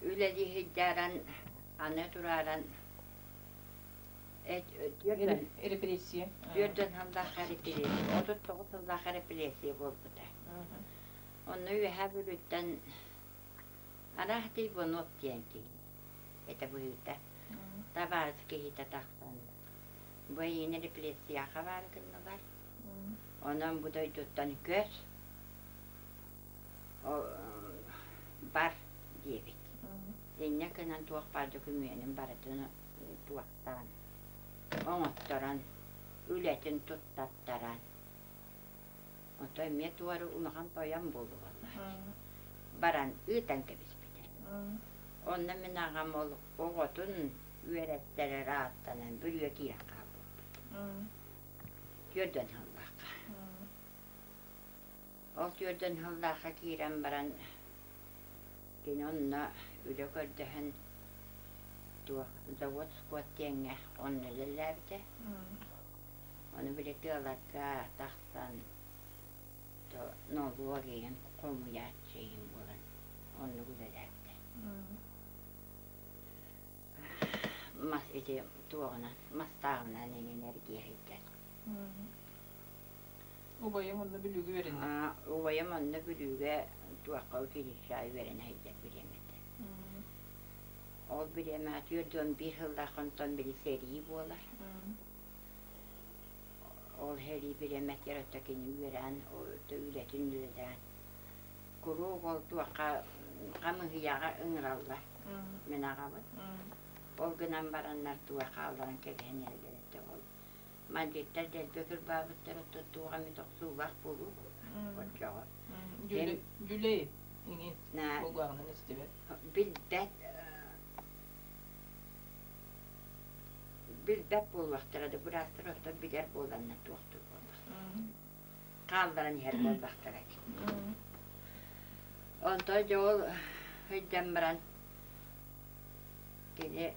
Үлэлии сылдьаран, аны турааран Репрессия. 40 сыллаах репрессия, 39 сыллаах репрессия буолбута. Онно Үөһээ Бүлүүттэн Араһ Иванов диэн киһи этэ быһыыта. Табаарыс киһитэ тахсан бу эйиини репрессияҕа баар гыннылар. Онон бу дойдуттан көс, бар диэбит. Инньэ гынан туох баар докумуонун барытын туохтаан, оҥотторон, үлэтин туттаттаран Оттон эмиэ туора улахан тойон буолуоллар. Баран ыытан кэбиспитэ. Онно мин аҕам ол оҕотун үөрэттэрэр ааттанан бүрүө киирэн хаалбыппыт. Түөрдэн сыллаахха. Ол түөрдэн сыллаахха киирэн баран кини онно үлэ көрдөһөн туох завод скот диэҥҥэ онно үлэлээбитэ. Ону били тыаларга тахсан нолуок иһин хомуйааччы иһин буолан оннук үлэлээбитэ. Мас ити туоҕунан мастааҕынан иҥин эргийэ сылдьар. Убайым онно Бүлүүгэ үөрэннэ. Убайым онно Бүлүүгэ туохха училищеҕа үөрэнэ сылдьар бириэмэтэ. Ол бириэмэҕэ 41 сыллаах онтон били сэрии буолар. Ол сэрии бириэмэтигэр өттө кини үөрээн, үлэтин үлэлээн куруук ол туохха хамыыһыйаҕа ыҥыраллар мин аҕабын. Ол гынан бараннар туга хаалларан кэбиһэн иһэллэр этэ ол мандьыттар дэлби кырбаабыттар оттон туох эмит охсуулаах буолуо оччоҕо. Дьүлэй иҥин кулгааҕынан истибэт. Билбэт билбэт буолуохтара да быраастар оттон билэр буоланнар туохтуур буоллахтара. Хаалларан иһэр буоллахтара дии. Онтон дьэ ол сылдьан баран кини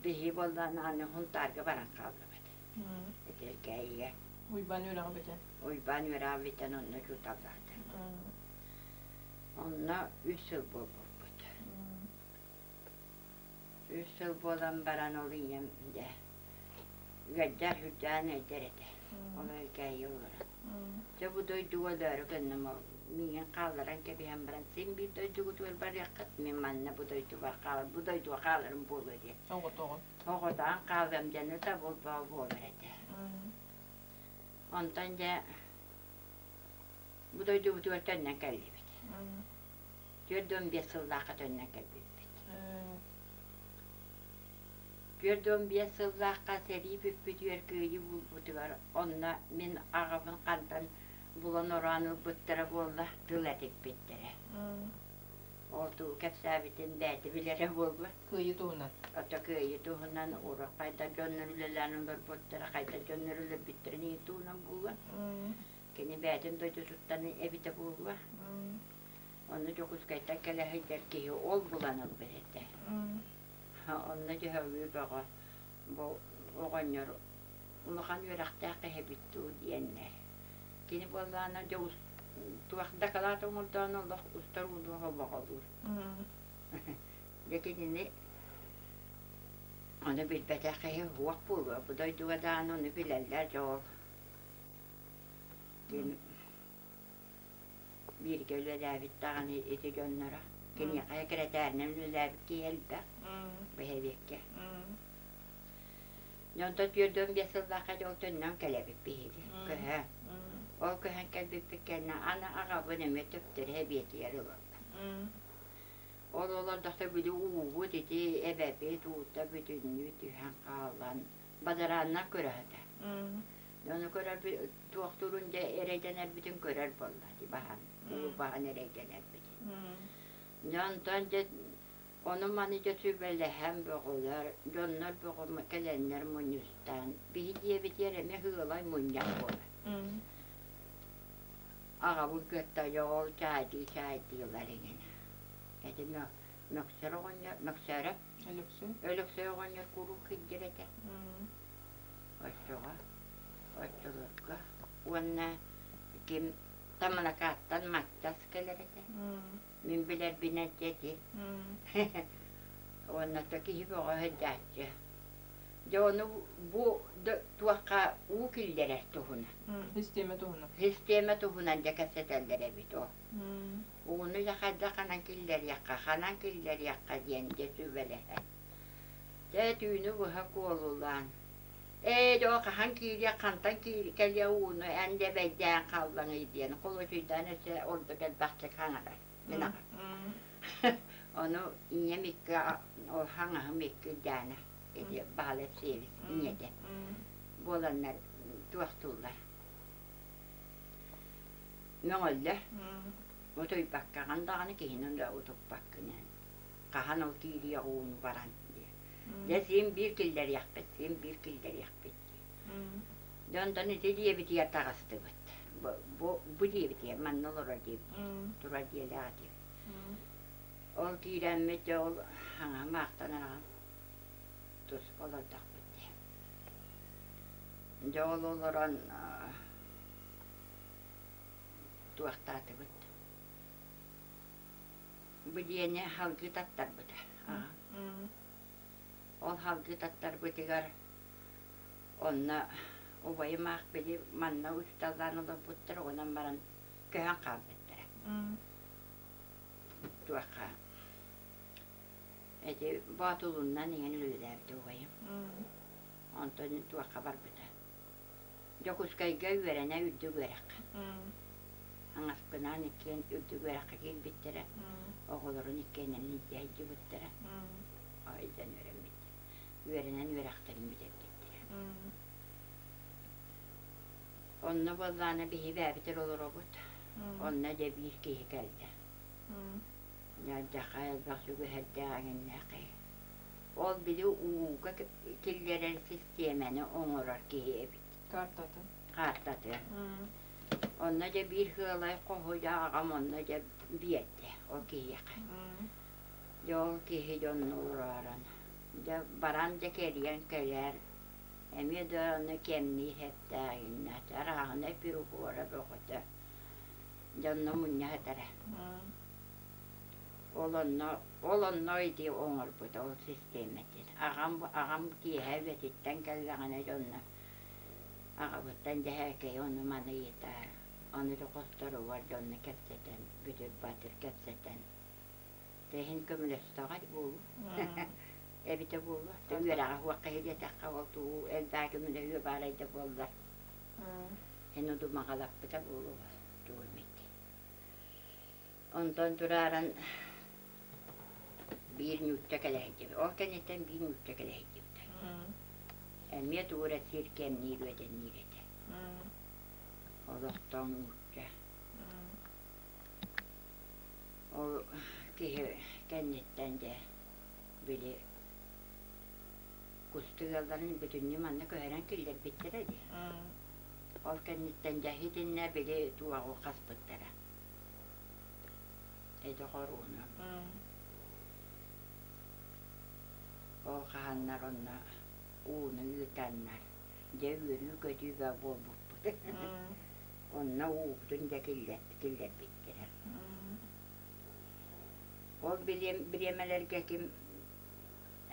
биһи буоллаҕына аны Хунтаарга баран хааллыбыт. Этэркээйигэ. Уйбаан үөрэҕэ бүтэн. Уйбаан үөрэҕэ бүтэн онно учууталлаата. Онно үс сыл буолбуппут. Үс сыл буолан баран ол ийэм дьэ ыалдьар сүрдээн ыалдьар этэ. Ол Элгээйи олорон. Дьэ бу дойдуга өлөөрү гынным ол миигин хаалларан кэбиһэн баран син биир дойдугутугар барыаххыт мин манна бу дойдубар хаалар бу дойдуга хааларым буолуо диэн. Оҕотоҕун. Оҕотоон хаалыам диэн ыта буолбаҕа буолар этэ. Онтон дьэ бу дойдубутугар төннөн кэллибит. 45 сыллаахха төннөн кэлбиппит. 45 сыллаахха сэрии бүппүтүгэр кыайыы булбутугар онно мин аҕабын хантан булан ороон ылбыттара буолла тыл этиппиттэрэ. Ол тугу кэпсээбитин бэйэтэ билэрэ буолла. Кыайыы туһунан. Ото кыайыы туһунан урут хайдах дьоннор үлэлээн олорбуттара, хайдах дьоннор өлөрбүттэрин иһин туһунан буолла. Кини бэйэтин дойдутуттан эбитэ буолуо. Онно Дьокуускайтан кэлэ сылдьар киһи ол булан ылбыт этэ. Онно дьөһөгүү бөҕө бу оҕонньор улахан үөрэхтээх киһи эбит дуу диэннэр. Кини буоллаҕына дьэ туох дакылаат оҥордоҕуна олох устар ууну хобоҕолуур. Дьэ кинини ону билбэтэх киһи суох буолуо. Бу дойдуга даҕаны ону билэллэр дьэ ол. Бииргэ үлэлээбит даҕаны ити дьонноро. Киниэхэ сэкирэтээринэн үлэлээбит киһи элбэх бу эбиэккэ. Дьонтон 45 сыллаахха дьол төннөн кэлэбит биһиги көһөн. Ол көһөн кэлбиппит кэннэ аны аҕабын эмиэ төптөрү эбиэтигэр ылаллар. Ол олордохто били уубут ити эбэбит уута бүтүннүү түһэн хаалан бадарааннан көрө сытар. Ону көрөр туохтуурун дьэ эрэйдэнэрбитин көрөр буолла дии баһан, уу баһан эрэйдэнэрбитин. Дьэ онтон дьэ ону-маны дьэ сүбэлэһэн бөҕөлөр, дьоннор бөҕө кэлэннэр мунньустаан, биһи дьиэбитигэр эмиэ сыалай мунньах буолар. Аҕабын кытта дьэ ол чаайдыы чаайдыылар иҥин. Ити Мөксөр оҕонньор, Мөксөөрөп Өлөксөй. Өлөксөй оҕонньор куруук сылдьар этэ. Оччоҕо, оччолорго уонна ким Тамалакааттан Маттас кэлэр этэ. Мин билэрбинэн дьэ ити. Уонна то киһи бөҕө сылдьааччы. Дьэ ону бу туохха уу киллэрэр туһунан. Систиэмэ туһунан. Систиэмэ туһунан дьэ кэпсэтэллэр эбит ол. Ууну дьэ хайдах ханан киллэриэххэ, ханан киллэриэххэ диэн дьэ сүбэлэһэр. Дьэ түүнү быһа куолулаан Ээ, доо, хаһан киириэх, хантан кэлиэ ууну эн да эбэйдээн хааллаҥый диэн холуочуйдаан өссө ордук элбэхтик хаҥарар мин аҕам. Ону ийэм икки ол хаҥаһым икки Ильяна ити Баһылай Алексеевич ийэтэ буоланнар туохтууллар мөҥөллөр утуйбаккаҕын даҕаны киһини да утуппаккын эн хаһан ол киириэх ууну баран диэн Дьэ син биир киллэриэхпит, син биир киллэриэхпит дии. Дьэ онтон ити дьиэбитигэр таҕыстыбыт. Бу, бу, бу дьиэбитигэр манна олорор диэбитигэр, турар дьиэлээх этибит. Ол киирэммит дьэ ол хаҥаһым аахтан араҕан туспа олордохпут дии. Дьэ ол олорон туохтаатыбыт. Бу дьиэни салгыы таттарбыта. Ол салгыы таттарбытыгар онно убайым аах били манна учууталлаан олорбуттар онон баран көһөн хаалбыттара. Туохха ити Боотулуннан иҥэн үлэлээбитэ убайым. Онтон туохха барбыта. Дьокуускайга үөрэнэ үрдүк үөрэххэ. Аҥаспынаан иккиэн үрдүк үөрэххэ киирбиттэрэ, оҕолорун иккиэннэрин илдьэ сылдьыбыттара. Илдьэн үөрэммиттэр. Үөрэнэн үөрэхтэрин бүтэрбиттэрэ. Онно буоллаҕына биһи бэйэбитигэр олоробут. Онно дьэ биир киһи кэллэ. Дьэ элбэх сүгэһэрдээх эҥиннээх киһи. Ол били ууга киллэрэр систиэмэни оҥорор киһи эбит. Картатын. Картатын. Онно дьэ биир сыалай хоһу дьэ аҕам онно дьэ биэрдэ ол киһиэхэ. Дьэ ол киһи дьонно олорон дьэ баран дьэ кэрийэн кэлэр эмиэ да ону кэмнии сэптээҕиннэ арааһынай прибора бөҕөтө дьонно мунньа сытара. Ол онно ол онно ити оҥорбута ол систиэмэтин. Аҕам аҕам киэһэ үлэтиттэн кэллэҕинэ дьонно аҕабыттан дьэһээкэйи ону-маны ыйытар. Ону да хосторугар дьонно кэпсэтэн, бүтүр-батыр кэпсэтэн. Иһин көмөлөстөҕө буолуо. Эбитэ буолуо. Үөрэҕэ суох киһи диэтэххэ ол тугу элбэҕи көмөлөһүө баарай да буоллар. Эн удумаҕалаппыта буолуо тугу эмит. Онтон турааран биир нуучча кэлэ сылдьыбыт. Ол кэнниттэн биир нуучча кэлэ сылдьыбыта. Эмиэ тугу эрэ сир кэмниир үөдэнниир этэ. Олохтоох нуучча. Ол киһи кэнниттэн дьэ били кустук ыалларын бүтүннүү манна көһөрөн киллэрбиттэрэ дии. Ол кэнниттэн дьэ итиннэ били туоҕу хаспыттара. Эти хорууну. Ол хаһаннар онно ууну ыытаннар, дьэ үөрүү-көтүү бөҕө буолбуппут. Онно уубутун дьэ киллэрбиттэрэ. Ол бириэмэлэргэ ким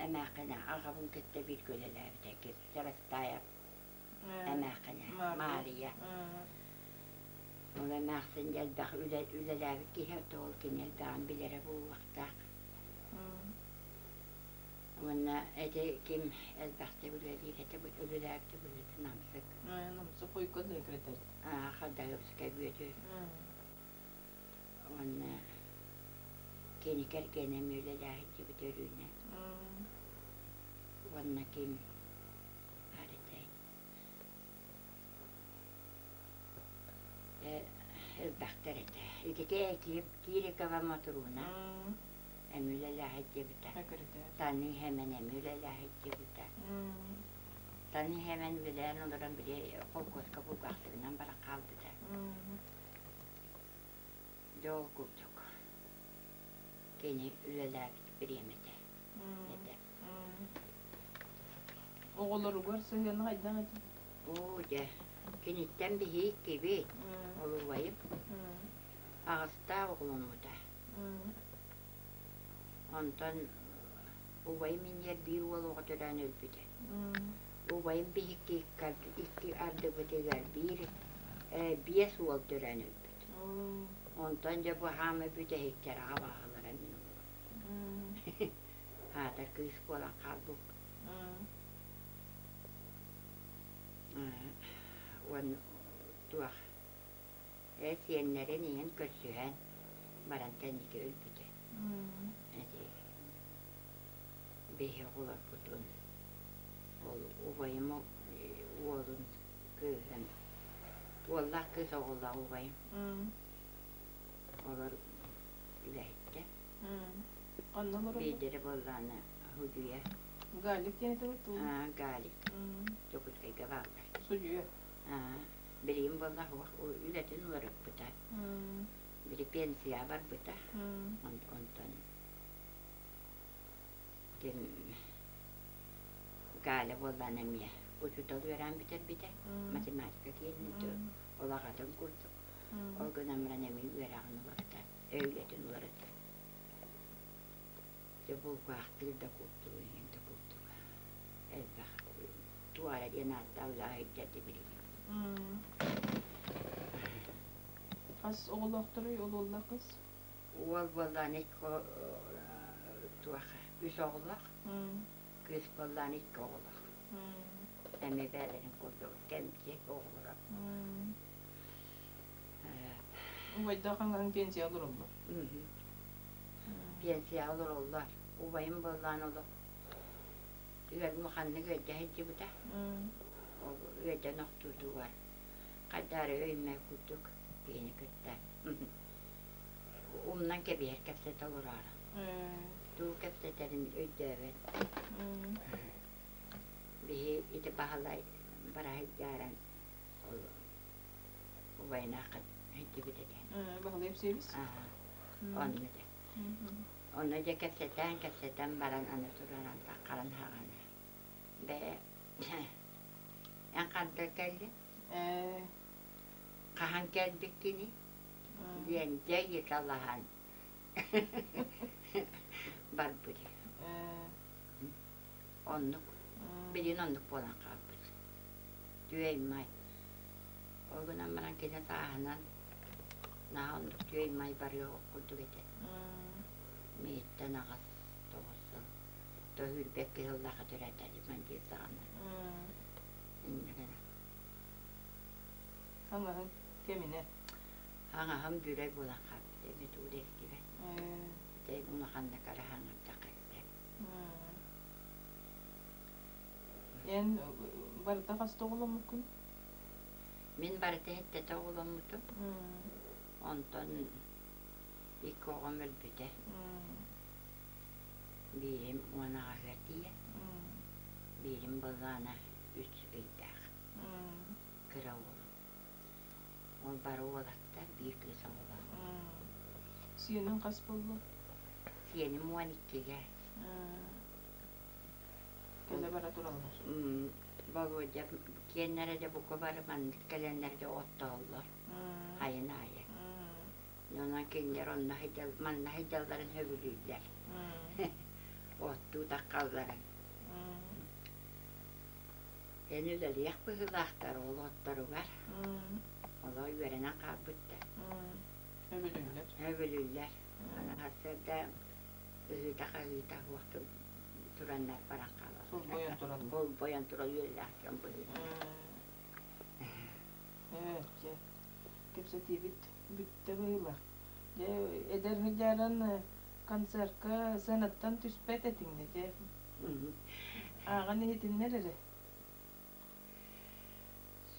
эмээххинэ аҕабын кытта бииргэ үлэлээбитэ ким Сарастаев эмээххинэ Маарыйа. Ол эмээхсин элбэх үлэлээбит киһи ол кини элбэҕин билэрэ буолуохтаах. Уонна ити ким элбэхтик үлэлиир этэ үлэлээбитэ быһыытын Намсык. Намсык Уйгун секретарь. Хардаһыпскай Бүөтүр. Уонна кини кэргэнэ эмиэ үлэлээһиччибит Өрүүнэ. Уонна ким Элбэхтэр этэ. Итики Кирикова Мотурууна эмиэ үлэлээһит диэбитэ. Таны Хэмэн эмиэ үлэлээһит диэбитэ. Таны Хэмэн үлэлээн олорон били холкуоска булгаахтарынан баран хаалбыта. Дьэ ол курдук кини үлэлээбит бириэмэтэ этэ. Оҕолоругар сыһыана хайдах этэ? Оо, дьэ. Киниттэн биһиги иккибит, ол убайым аҕыстаах оҕоломмута. Онтон убайым иннигэр биир уол оҕо төрөөн өлбүтэ. Убайым биһикки икки ардыбытыгар биир биэс уол төрөөн өлбүт. Онтон дьэ бу хаамай бүтэһиктэр аҕа баһылара мин олорум. Аатар кыыс буолан хаалбыппын. Уонна туох ээ сиэннэрин ийэн көрсүһэн баран кэнники өлбүтэ. Ити биһи оҕолорбутун ол убайым уолун кыыһын уоллаах кыыс оҕолоох убайым олор үлэһиттэр. Ханна олороллор? Биирдэрэ буоллаҕына судьуйа. Галик диэн этэ туу? Галик. Дьокуускайга бааллар. Судьуйа. Билигин буоллах үлэтин уларыппыта. Били пенсия барбыта. Онтон ким Галя буоллаҕына эмиэ учуутал үөрэҕин бүтэрбитэ. Математика киэнин ол аҕатын курдук. Ол гынан баран эмиэ үөрэҕин уларыта, үлэтин уларыта. Дьэ булгаахтыыр да курдук, иһин да курдук элбэх туора диэн ааттаах сылдьар билигин. Хас оҕолоохторуй ол уоллаах кыыс? Уол буоллаҕына икки туох үс оҕолоох, кыыс буоллаҕына икки оҕолоох. Эмиэ бэйэлэрин курдук кэмчи оҕолоро. Убайдаах аҥаһын пенсия олороллор. Пенсия олороллор. Убайым буоллаан олох ыар улаханнык ыалдьа сылдьыбыта. Ол ыалдьан охтуутугар хайдах эрэ өймөй курдук киһини кытта умнан кэбиһэр кэпсэтэ олороро. Тугу кэпсэтэрин өйдөөбөт. Биһи ити Баһылай бара сылдьааран ол убайынаахха сылдьыбыт этэ. Баһылай Епсевич? Онно этэ. Онно дьэ кэпсэтэн, кэпсэтэн баран аны туран антаххаран хаҕана. Бээ, эн ханна кэллиҥ? Хаһан кэлбиккиний? диэн дьэ ыйыталаһан барбыт. Оннук. Билигин оннук буолан хаалбыт. Түөй-май. Ол гынан баран кини сааһынан наһаа оннук түөй-май барыах курдук этэ. Мииттэн аҕыс тоҕус сыл тоһүүрбэт кыһыллаха төрөөтө мандиир саҕана. Инньэ гынан. Хаҥаһын кэминэ? Хаҥаһым бүрэй буолан хаалбыт эбит уу да истибэт. Ити улаханнык араһаҥырдахха этэ. Эн барыта хаста оҕоломмуккун? Мин барыта сэттэтэ оҕоломмутум. Онтон икки оҕом өлбүтэ. Биирим уон аҕыһыгар тиийэн, биирим былаана үс ыйдаах кыра уолум. Ол бары уолаттар, биир кыыс оҕолоох. Сиэниҥ хас буолла? Сиэним уон иккигэ. Кэлэ бара тураллар. Болуодьа киэннэрэ дьэ бука бары маннык кэлэннэр дьэ оттооллор айын аайы. Онон кинилэр онно сылдьал манна сылдьалларын сөбүлүүллэр. Оттуу таххалларын. Эн үлэлиэх быһыылаахтар ол отторугар. Олор үөрэнэн хаалбыттар. Өбүлүүллэр. Өбүлүүллэр. Аны сарсыарда ыһыыта-хаһыыта суох тураннар баран хаалаллар. Холбойон тураллар. Холбойон турар үөрүүлээх дьон быһыытынан. Ээ, дьэ, кэпсэтиибит бүттэ быһыылаах. Дьэ, эдэр сылдьаран концертка сценаттан түспэт этиҥ да дьэ. Ааҕан иһитиннэр эрэ.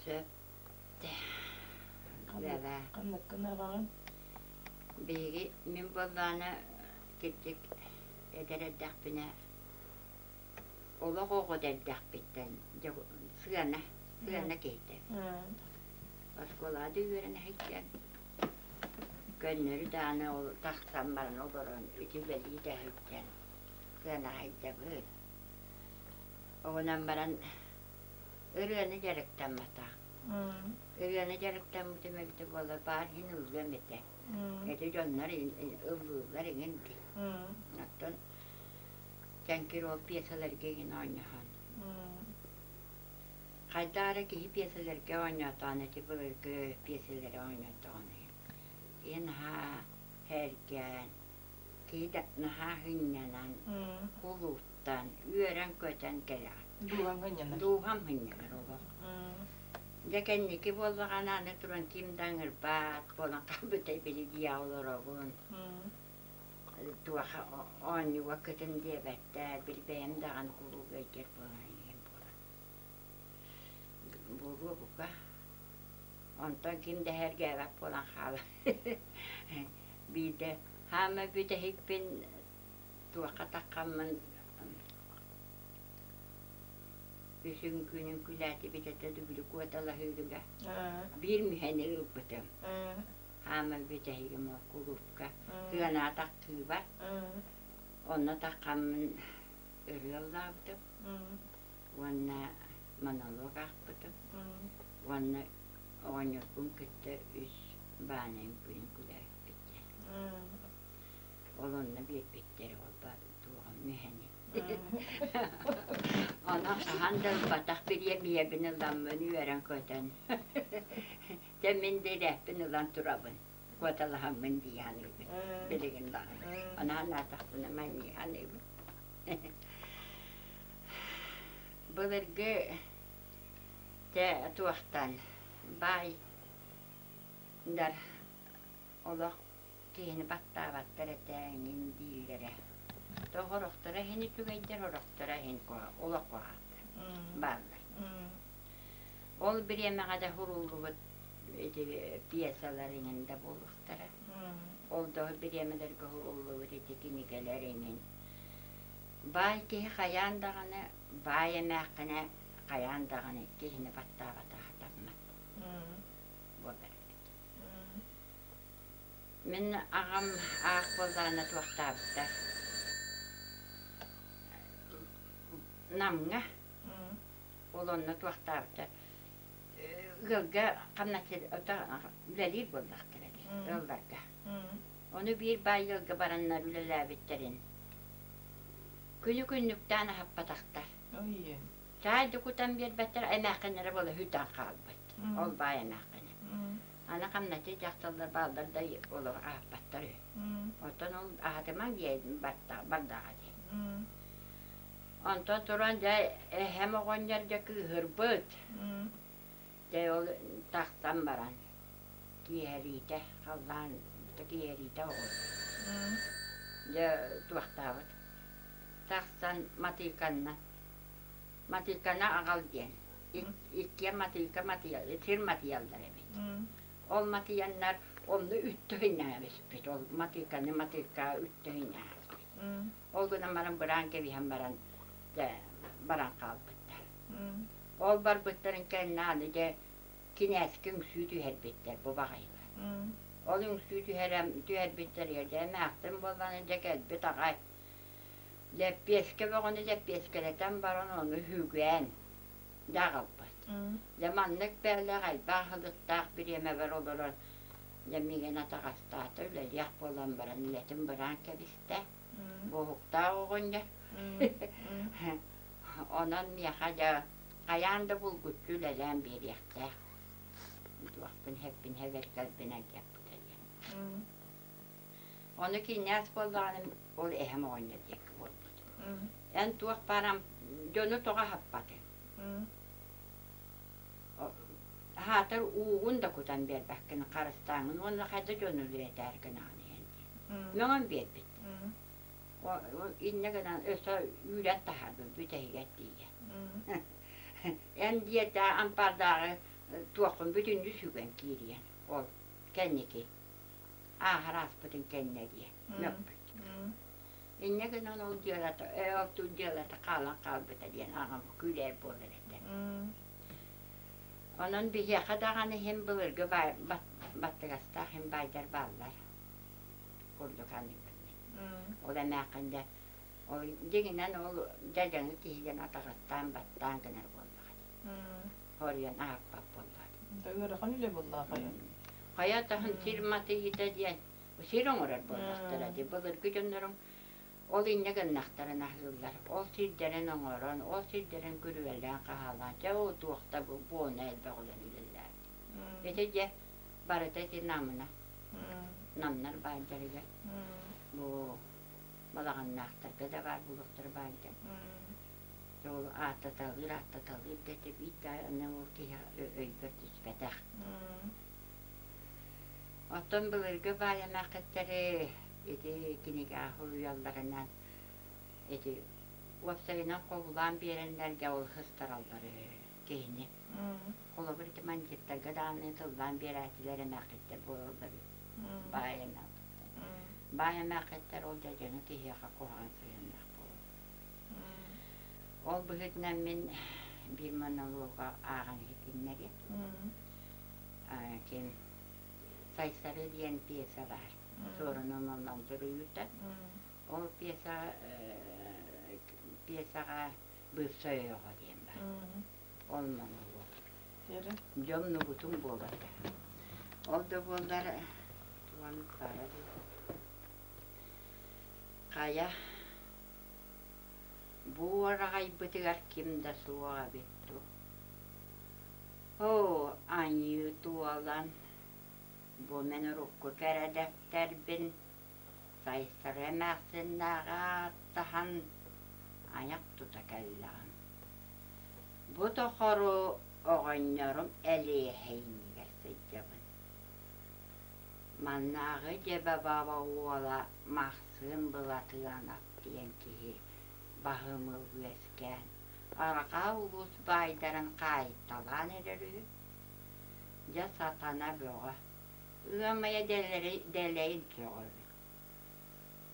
Сөп. Бэбэ. Ханныккын ааҕаҕын? Биһиги мин буоллаҕына кырдьык эдэр эрдэхпинэ олох оҕо да эрдэхпиттэн сыана, сыана киһитэ. Оскуолаҕа да үөрэнэ сылдьан көннөрү даҕаны ол тахсан баран олорон ити үлэлии да сылдьан сыана сылдьабыт. Оҕунан баран ырыаны дьарыктамматах. Ырыаны дьарыктаммытым эбитэ буоллар баар иһин ыллыам этэ. Ити дьоннор ыллыыллар эҥин дии. Оттон Чэҥкир ол пьесаларга игин оонньоһон. Хайдах эрэ киһи пьесаларга оонньоотоҕун ити былыргы пьесалары оонньоотоҕун киһи наһаа һэргээн, киһи да наһаа сынньанан, кулууптан үөрэн-көтөн кэлэҕин. Дууһаҥ сынньанар. Дууһам сынньанар олох. Дьэ кэнники буоллаҕына аны туран ким да ыҥырбат буолан хаалбыта били дьиэҕэ олоробун. Туох оонньууга кытын диэбэттэр, били бэйэм даҕаны куруук өйдүөр буолан иһин буолан. Буолуо бука. Онтон ким да эһэргээбэт буолан хаалар. Биирдэ хаама бүтэһикпин туохха таххаммын үс үҥкүүнүн күлээтибит этэ дүгүлү куоталаһыыга биир мүһэни ылбытым. Хаама бүтэһигим ол кулуупка сыанаҕа тахсыыбар онно таххаммын ырыа ыллаабытым уонна монолог аахпытым уонна оҕонньорбун кытта үс баана үҥкүүнү күлээбиппит Ол онно биэрбиттэр ол туоҕум мүһэни. Онон хаһан да ылбатах бириэмийэбин ыламмын үөрэн-көтөн дьэ мин да ирээппин ылан турабын куоталаһаммын дии саныыбын билигин даҕаны ону санаатахпына манньыы саныыбын Былыргы дьэ туохтан баайдар олох киһини баттаабаттар этэ эҥин дииллэрэ. Тоҕо орохторо иһин үчүгэйдэр, орохторо иһин олох куһаҕаттар бааллар. Ол бириэмэҕэ да суруллубут ити пьесалар эҥин да буолуохтара. Ол да бириэмэлэргэ суруллубут ити кинигэлэр эҥин. Баай киһи хайаан даҕаны баай эмээххинэ хайаан даҕаны киһини баттаабата сатаммат буолар эбит. Мин аҕам аах буоллаҕына туохтаабыттар Намҥа ол онно туохтаабыттар ыалга хамначчы үлэлиир буоллахтара дии ыалларга. Ону биир баай ыалга бараннар үлэлээбиттэрин күнү-күннүктээн аһаппатахтар. Чаай да кутан биэрбэттэр эмээххиннэрэ буола сүтэн хаалбыт. Ол баай эмээххинэ. Аны хамначчы дьахталлар бааллар да олох аһаппаттар үһү. Оттон ол аһатымаҥ диэн бардаҕа дии. Онтон туран дьэ эһэм оҕонньор дьэ кыыһырбыт. Дьэ ол тахсан баран киэһэриитэ халлаан киэһэриитэ оҕус. Дьэ туохтаабыт. Тахсан матыыканна. Матыыканы аҕал диэн. Иккиэн матыыка матыйа сир матыйаллар эбит. Ол матыйаннар онно үттэ ыспит. Ол матыыканы матыыкка үттэ ыспит. Ол гынан баран быраан кэбиһэн баран дьэ баран хаалбыттар. Ол барбыттарын кэннэ аны дьэ кинээскэ үҥсүү түһэрбиттэр бу баҕайылар. Ол үҥсүү түһэрэн түһэрбиттэригэр дьэ эмээхсин буоллаҕына дьэ кэлбит аҕай. Лэппиэскэ бөҕөнү лэппиэскэлэтэн баран ону үһүгээн дьэ аҕалбыт. Дьэ маннык бэйэлээх элбэх аһылыктаах бириэмэбэр олорон дьэ миигин атаҕастаата үлэлиэх буолан баран үлэтин быраан кэбистэ. Буоһуктаах оҕонньор. Онон миэхэ дьэ хайаан да булгуччу үлэлээн биэриэхтээх. Туохпун эппин эбэргэлбин алдьаппыта диэн. Ону кинээс буоллаҕына ол эһэм оҕонньор диэки буолбут. Эн туох баарам дьону тоҕо аһаппатыҥ? Аһаатар уугун да кутан биэрбэккин харыстааҥҥын уонна хайда дьону үлэлэтээр гынаҕын иһэн дии. Мөҥөн биэрбит. Инньэ гынан өссө үүрэн таһаарбыт бүтэһигэр тиийэ. Эн диэтэ ампаардааҕы туоххун бүтүннүү сүгэн киириэн ол кэнники ааһар ааспытын кэннэ диэ мөкпүт. Инньэ гынан ол дьыалата ол дьыалата хаалан хаалбыта диэн аҕам күлэр буолар этэ. Онон биһиэхэ даҕаны иһин былыргы баттыгастаах иһин баайдар бааллар курдук аныыбын мин. Ол эмээххин дьэ ол дьиҥинэн ол дьадьаҥы киһидэн атаҕастаан баттаан гынар буоллаҕа дии. Хоруйан аһаппат буоллаҕа дии. Ыарахан үлэ буоллаҕа хайа. Хайа таһын сир матыйыта диэн сир оҥорор буоллахтара дии. Былыргы дьонноруҥ ол инньэ гыннахтарын аһыыллар. Ол сирдэрин оҥорон, ол сирдэрин күрүөлээн хаһаалаан, дьэ ол туохта бу буона элбэх үлэни үлэлээбит. Ити дьэ барыта ити намына. Намнар баайдарыгар бу балаҕаннаахтарга да баар буолуохтара баайдар. Ол ааттаталыыр ааттаталыыр да этэ биир да аны ол киһи өйбөр түспэтэх. Оттон былыргы баай эмээххиттэри ити кинигэҕэ суруйалларынан ити уопсайынан хобулаан биэрэннэргэ ол сыстараллар киһини. Холобур ити мандьыттарга даҕаны тыллаан биэрээччилэр эмээххиттэр буолаллар баай эмээххиттэр. Баай эмээххиттэр ол дьадьаҥы киһиэхэ куһаҕан сыһыаннаах буолаллар. Ол быһыытынан мин биир монолога ааҕан иһитиннэриэм. Ким Сайсары диэн пьеса баар. Суорун Омоллоон суруйуута. Ол пьеса пьесаҕа Быыпсай ойоҕо диэн баар. Ол монолог. Дьон нугутун буолар. Ол да буоллар туган баара Хайа Бу уораҕайбытыгар ким да суох эбит дуу? Оо, аньыы туолан, бу мин урукку кэрэдэктэрбин Сайсары эмээхсиннээҕи ааттаһан айах тута кэллэҕим. Бу тохору оҕонньорум Элиэһэй иннигэр сылдьабын. Маннааҕы Дьэбэ-Баба уола Махсыым Былатыанап диэн киһи баһыымыл үөскээн, арҕаа улуус баайдарын хаайталаан эрэр үһү. Дьэ сатана бөҕө, ыамайа дэлэйин сөҕөбүн.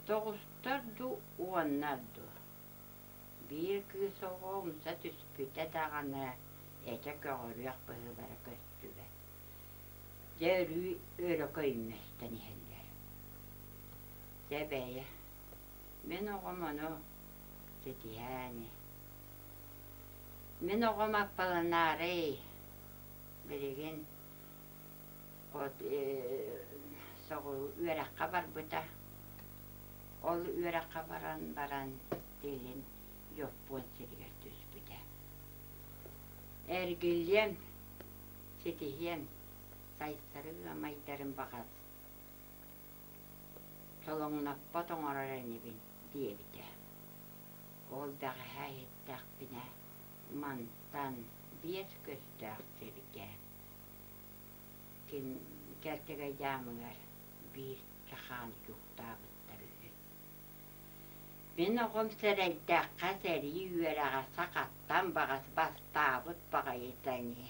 Тоҕустар дуу, уоннар дуу Биир кыыс оҕо умса түспүтэ даҕаны этэ көҕүрүөх быһыылара көстүбэт. Дьэ өрүү өрө көймөстөн иһэллэр. Дьэ бэйэ, мин оҕом ону ситиһээ ини. Мин оҕом аппаланаарый, билигин от соҕуруу үөрэххэ барбыта. Ол үөрэххэ баран баран илин Дьоппуон сиригэр түспүтэ. Эргиллиэм, ситиһиэм, Сайсары ыамайдарын баҕас солоҥноппот оҥорор инибин диэбитэ. Ол бэҕэһээ иһиттэхпинэ мантан биэс көстөөх сиргэ ким Кэлтэгэй дьаамыгар биир чахаан дьууктаабыттар үһү. Мин оҕом сэрэйдэххэ сэрии үөрэҕэ сахаттан баҕас бастаабыт баҕайыта ини.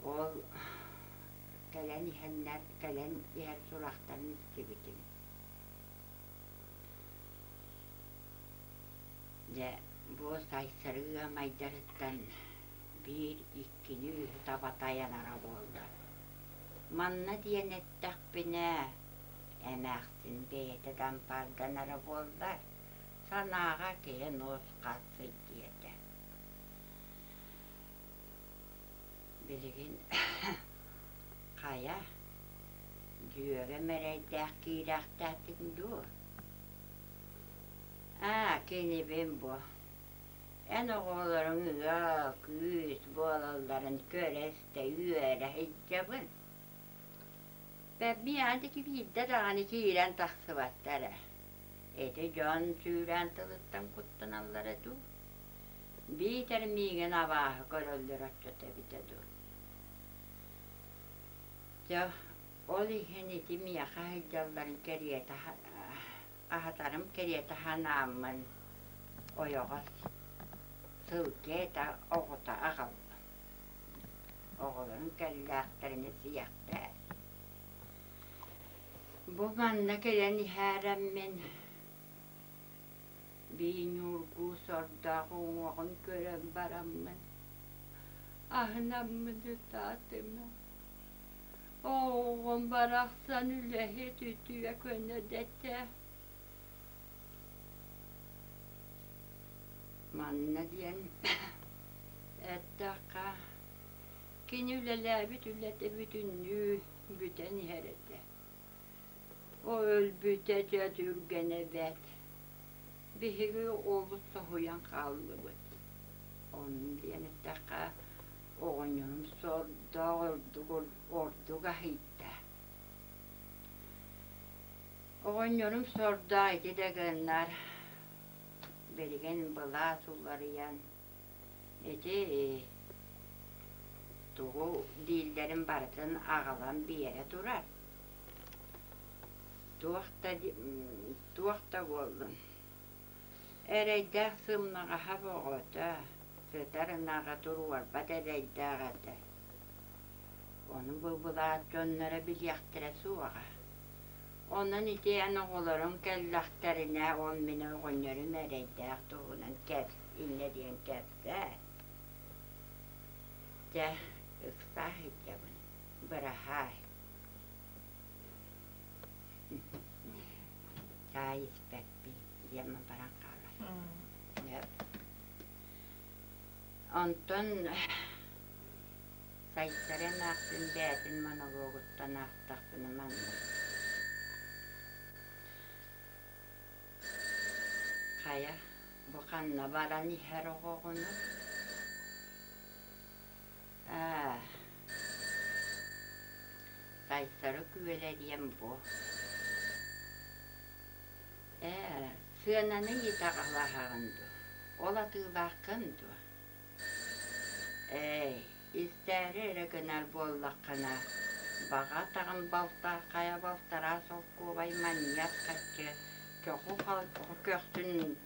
Ол кэлэн иһэннэр кэлэн иһэр сурахтарын истибитим. Дьэ, бу Сайсары ыамайдарыттан биир, иккини, үһү таба тайанара буолла. Манна диэн эттэхпинэ, эмээхсин бэйэтэ да ампаарданара буоллар, санааҕа киһи нус-хас сылдьыа этэ. Билигин хайа, дьүөгэм эрэйдээх киирээхтээтин дуо? Аа, кинибин бу. Эн оҕолоруҥ ыал, күүс буолалларын көрө-истэ үөрэ сылдьабын. Бэбиэҕэ диэки биирдэ даҕаны киирэн тахсыбаттар ээ. Ити дьон сүүрээн тылыттан куттаналлара дуу? Биитэр миигин абааһы көрөллөр оччото эбитэ дуу? Дьэ, ол иһин ити миэхэ сылдьалларын кэриэтэ аһатарым кэриэтэ санааммын ойоҕос сылгы этэ оҕото аҕаллым. Оҕолорум кэллэхтэринэ сиэхтээ. Бу манна кэлэн иһээрэммин бии ньуургуу сордоох уҥуоҕун көрөн бараммын аһынаммын ытаатым. Оҕом барахсан үлэһит үтүө көнө дэтэ. Манна диэн эттэххэ. Кини үлэлээбит үлэтэ бүтүннүү бүтэн иһэр этэ. О өлбүтэ дьэ түргэнэ бэрт. Биһиги олус соһуйан хааллыбыт. Онно диэн эттэххэ, оҕонньорум сордоох ордук ордук аһыйда. Оҕонньорум сордоох ити да гыннар, билигин былаас уларыйан, ити тугу дииллэрин барытын аҕалан биэрэ турар. Туох да туох да буоллун Эрэйдээх сымнаҕаһа бөҕөтө, сытар ынаҕа туруорбат эрэйдээх этэ. Ону бу былаат дьонноро билиэхтэрэ суоҕа. Онон ити эн оҕолоруҥ кэллэхтэринэ, ол мин оҕонньорум эрэйдээх туһунан кэпс инньэ диэн кэпсээ. Дьэ, ыксаа сылдьабын, быраһаай. Чаай испэппин диэн баран хаалар. Онтон Сайсары эмээхсин бэйэтин монологуттан аахтахпына маннык. Хайа, бу ханна баран иһэр оҕоҕунуй? Аа, Сайсары күөлэ диэн бу. Ээ, сыананы итэҕэлэһэҕин дуо? Ол атыылааххын дуо? Ээй, истээри эрэ гынар буоллаххына, баҕа атаҕын балта хайа балтараа солкуобай манньыат харчы чоху көхсүн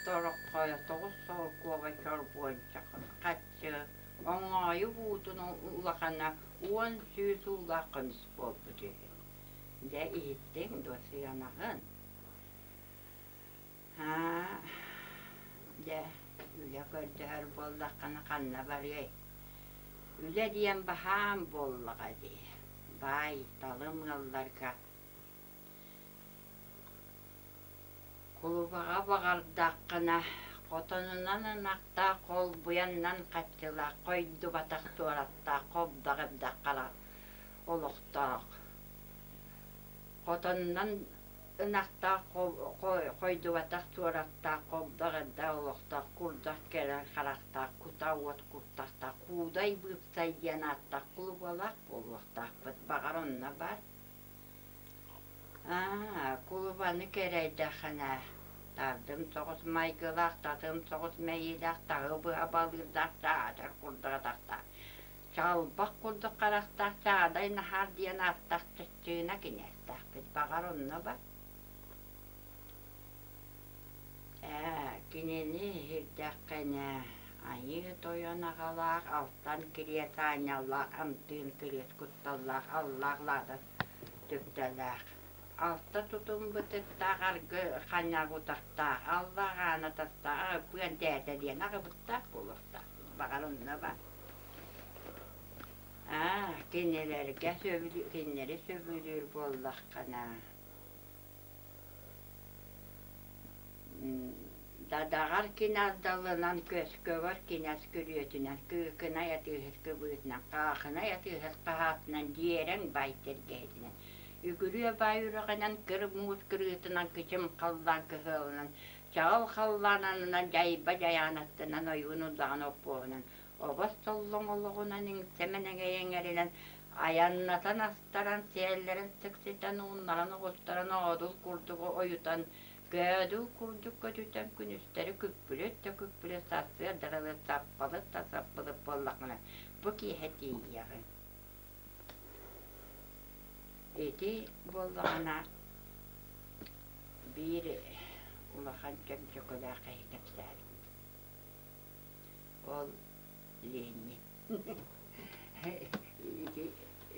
Тороххо 9 солкуобай чорбуонча харчы, оҥоойу буутун улахана 10 сүүс уулаах көмүс буолбут үһү. Дьэ иһиттиҥ дуо сыанаҕын? Аа, дьэ, үлэ көрдөһөр буоллаххына ханна барыай? Үлэ диэн баһаам буоллаҕа дии, баай талым ыалларга Кулубаҕа баҕардаххына, хотонунан ынахтаах, холбуйаннан хаччылаах, хойдубатах туораттаах, хобдох эбдэх хара олохтоох. Хотонунан ынахтаах, хойдубатах туораттаах, хобдох эрдэх олохтоох, курдах кэрэ харахтаах, кута уот куртахтаах, куудай быыпсай диэн ааттаах кулубалаах буолуохтаахпыт. Баҕар онно бар. Аа, кулубаны кэрэйдэххинэ, тардым соҕус майгылаах, татым соҕус мэйиилээх, таһы быһа балыырдаах чаатар курдук атахтаах, чалбах курдук харахтаах Чаадай Наһаар диэн ааттаах чаччыына кинээстээхпит, баҕар онно бар. Ээ, кинини иһирдэххинэ, Айыы Тойон аҕалаах алтан кириэс аанньаллаах амтыын кириэс кутталлаах аллаах лаадан түптэлээх, алта тутум бытыктаах аргы ханньак утахтаах, аллаах аана тастаах аҕыппыан тээтэ диэн аҕыбыттаах буолуохтаах. Баҕар онно баар. Аа, кинилэргэ сөбүлүү, кинилэри сөбүлүүр буоллаххына Дадаҕар кинээс далынан, көскөгөр кинээс күрүөтүнэн, кыыкынай атыыһыт кыбыытынан, хаахынай атыыһыт хаһаатынан, дьиэрэҥ баай тэлгэһэтинэн, үгүрүө баай үрэҕинэн, кыр муус кырыытынан, кичим халлаан кыһыалынан, чаҕыл халлаан аннынан, дьайба дьайаан аттынан, ойуун уллаҕын оппуоһунан, Обос толлоҥ олоҕунан иҥсэмэн эҥэринэн айаннатан астаран, сиэллэрин сикситэн, ууннаран оҕустаран оодул курдук ойутан, көөдүл курдук көтүтэн күнүстэри күппүлүт да күппүлүт сарсыардаралыы саппалыт да саппылыт буоллаххына бу киэһэ тиийиэҕиҥ. Ити буоллаҕына биир улахан чөмчөкөлөөх киһи кэпсээбит. Ол Ленин ити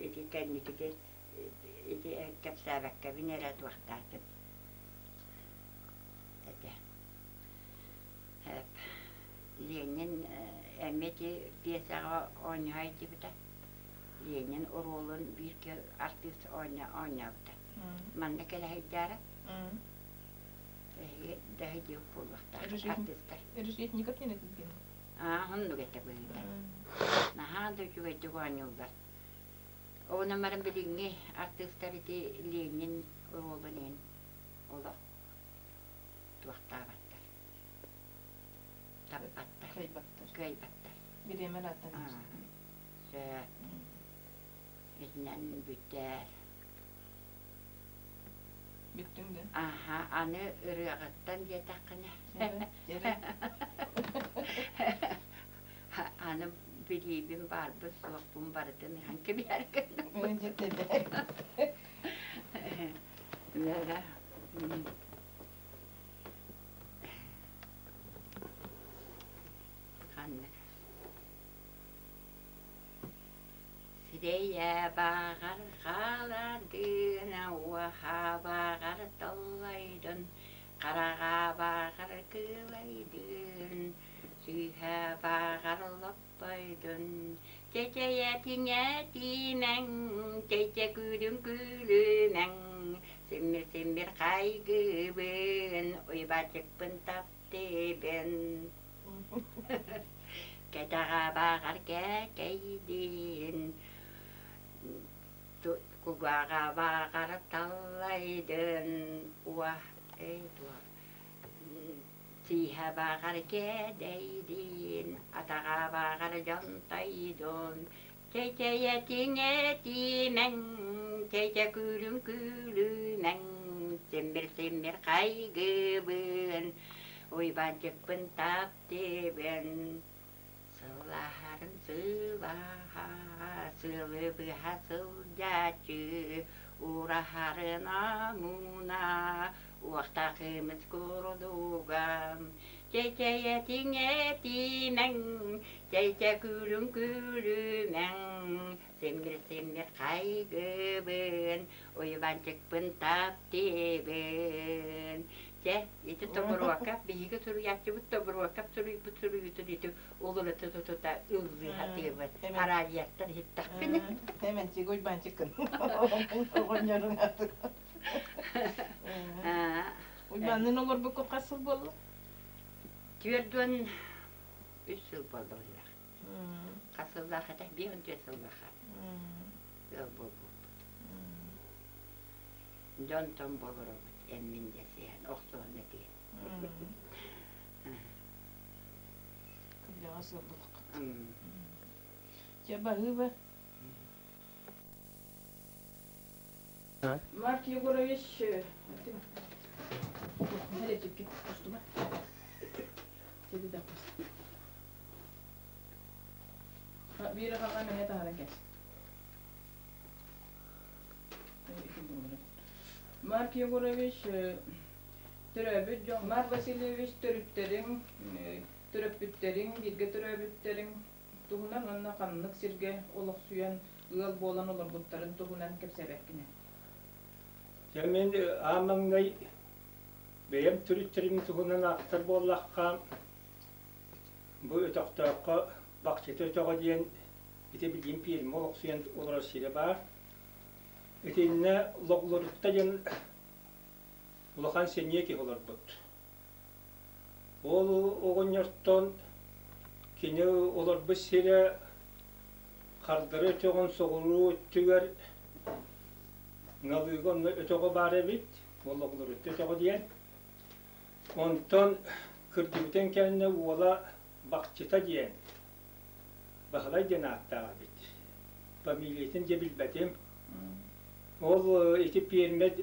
ити кэнникитин ити кэпсээбэккэбин эрэ туохтаатым этэ. Ленин эмиэ ити пьесаҕа оонньоһо илдьибитэ. Ленин оруолун биир артыыс оонньообута. Манна кэлэ сылдьаара. Эһиги даһы диэх буолуохтаах артыыстар. Решетников диэн этилгин. Аа, оннук этэ быһыыта. Наһаа да үчүгэйдик оонньууллар. Онон баран билиҥҥи артыыстар ити Ленин оруолун иһин олох туохтаабаттар, таппаттар, Кыайбаттар. кыайбаттар. Бириэмэ ыраатан Сөп. Итинэн бүтээр. Бүттүҥ да? Аха, аны ырыаҕыттан диэтэххинэ. Аны билиибин баарбын суохпун барытын ыһан кэбиһэр гынным. Ханнык Сирэйэ баҕар хаалардын, уоһа баҕар таллайдын, хараҕа баҕар кыылайдын, сүүһэ баҕар лоппойдун, чэчэйэ тиҥэтимэҥ, чэйчэ күүлүҥ күлүмэҥ, симмир-симмир хайгыыбын, уйбаачыкпын таптыыбын. Кэтэҕэ баҕар кээкэйдиин, кугаҕа баҕар таллайдын, уа эй туох сииһэ баҕар кээдэйдиин, атаҕа баҕар дьонтойдун, чэчэйэтиҥэтиимэҥ, чэчэ күүлүм күлүмэҥ, симмир-симмир хайгыбын, Уйбаанчыкпын таптыыбын, сыллаһарын сылаһа, сылы быһа сылдьааччы, ураһарын омуна, уохтаах кымыс курдуга. Чэчэйэтиҥ-этимэҥ, чэйчэ күлүҥ күлүмэҥ, симмир-симмир хайгыбын, Уйбаанчыкпын таптыыбын. Чэ, ити Тобуруокап, биһиги суруйааччыбыт Тобуруокап суруйбут суруйуутун ити уларыта тута ыллыы сатыыбын. Араадьыйаттан иһиттэхпинэ. Эмэнчик Уйбаанчыккын. Оҕонньоруҥ аты. Уйбаанныын олорбуккут хас сыл буолла? 43 сыл буолла быһыылаах. Хас сыллаах этэ? 54 сыллаах ыал буолбуппут. Дьонтон болоробут эммин дэсиһэн охсуһан этиһэн. Кырдьаҕас ыал булаххыт. Дьэ баһыыба. Марк Егорович Биир аҕаҕа мэҥэ таһааран кэс. Марк Егорович төрөөбүт дьон Марк Васильевич төрүттэриҥ, төрөппүттэриҥ, бииргэ төрөөбүттэриҥ туһунан уонна ханнык сиргэ олохсуйан ыал буолан олорбуттарын туһунан кэпсээбэккин ээ. Дьэ мин аан маҥнай бэйэм төрүттэрим туһунан ахтар буоллахха, бу өтөхтөөххө Бахчыта өтөҕө диэн ити билигин пиэрмэ олохсуйан олорор сирэ баар. Итиннэ Логлорутта диэн улахан сэниэ киһи олорбут. Ол оҕонньортон кини олорбут сирэ Хардары өтөҕүн соҕуруу өттүгэр Налыыга онно өтөҕө баар эбит, ол Логлорутта өтөҕө диэн. Онтон кырдьыбытын кэннэ уола Бахчыта диэн, Баһылай диэн ааттаах эбит. Фамилиятын дьэ билбэтим. Ол ити пиэрмэ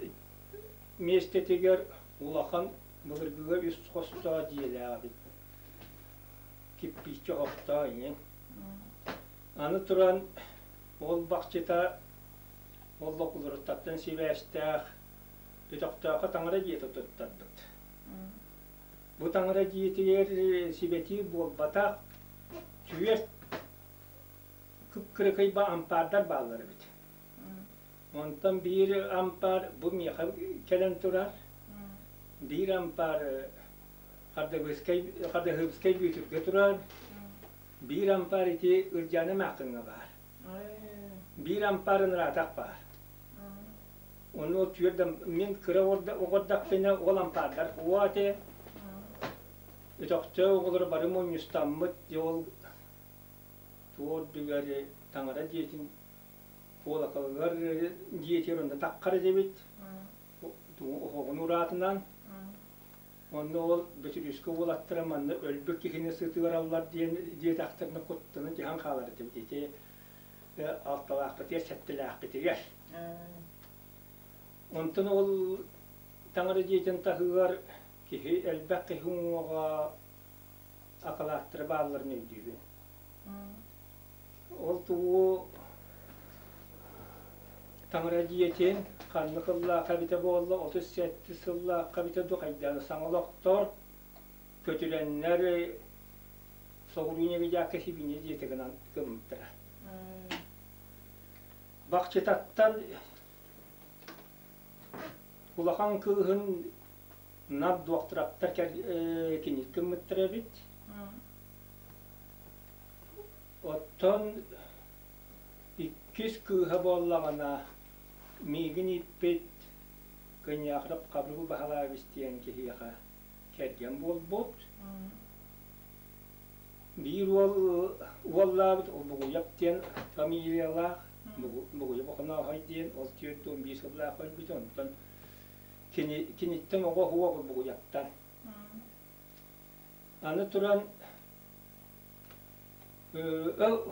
миэстэтигэр улахан былыргыга үс хостоох дьиэлээх эбит. Кирпииччэ оһохтоох иҥин. Аны туран ол бахчыта ол Локулуруттаттан сибээстээх Өтөхтөөххө таҥара дьиэтэ туттарбыт. Бу таҥара дьиэтигэр сибэтии буолбатах түөрт кып-кыракый ампаардар бааллар эбит. Онтон биир ампаар бу миэхэ кэлэн турар. Биир ампаар Хардабыскай Хардыһыыбыскай Бүөтүргэ турар. Биир ампаар ити Ырдьааны Маахыҥҥа баар. Биир ампаар ыраатах баар. Ону ол түөрт мин кыра оҕордахпына ол ампаардар уо этэ. Өтөхтөө оҕолоро бары мунньустаммыт ол туор үрдүгэр таҥара дьиэтин куолакалыгар дьиэтигэр онно таххар этибит оһоҕун ураатынан онно ол Бөтүрүүскэ уолаттара манна өлбүт киһини сытыараллар диэн диэтэхтэринэ куттанан түһэн хаалар этибит ити алталаахпытыгар сэттэлээхпитигэр онтон ол таҥара дьиэтин таһыгар киһи элбэх киһи уҥуоҕа акылааттара баалларын өйдүүбүн. Ол тугу таҥара дьиэтин ханнык сыллаахха эбитэ буолла, 37 сыллаахха эбитэ дуу, хайдаан саҥа олохтор көтүрэннэр соҕуруу Ньэгидьаакка сибиинньэ дьиэтэ гынан гыммыттара. Бахчытаттан улахан кыыһын Нап дуоктураптар киник гыммыттар эбит. Оттон иккис кыыһа буоллаҕына миигин ииппит Кыньаахырап Хабыргыл Баһылаевич диэн киһиэхэ кэргэн буолбут. Биир уол уоллаабыт ол Бугуйап диэн фамилиялаах, Бугуйап Охонооһой диэн ол 41 сыллаах өлбүтэ, онтон киниттэн оҕо уһуоҕу Бугуйаптан. Аны туран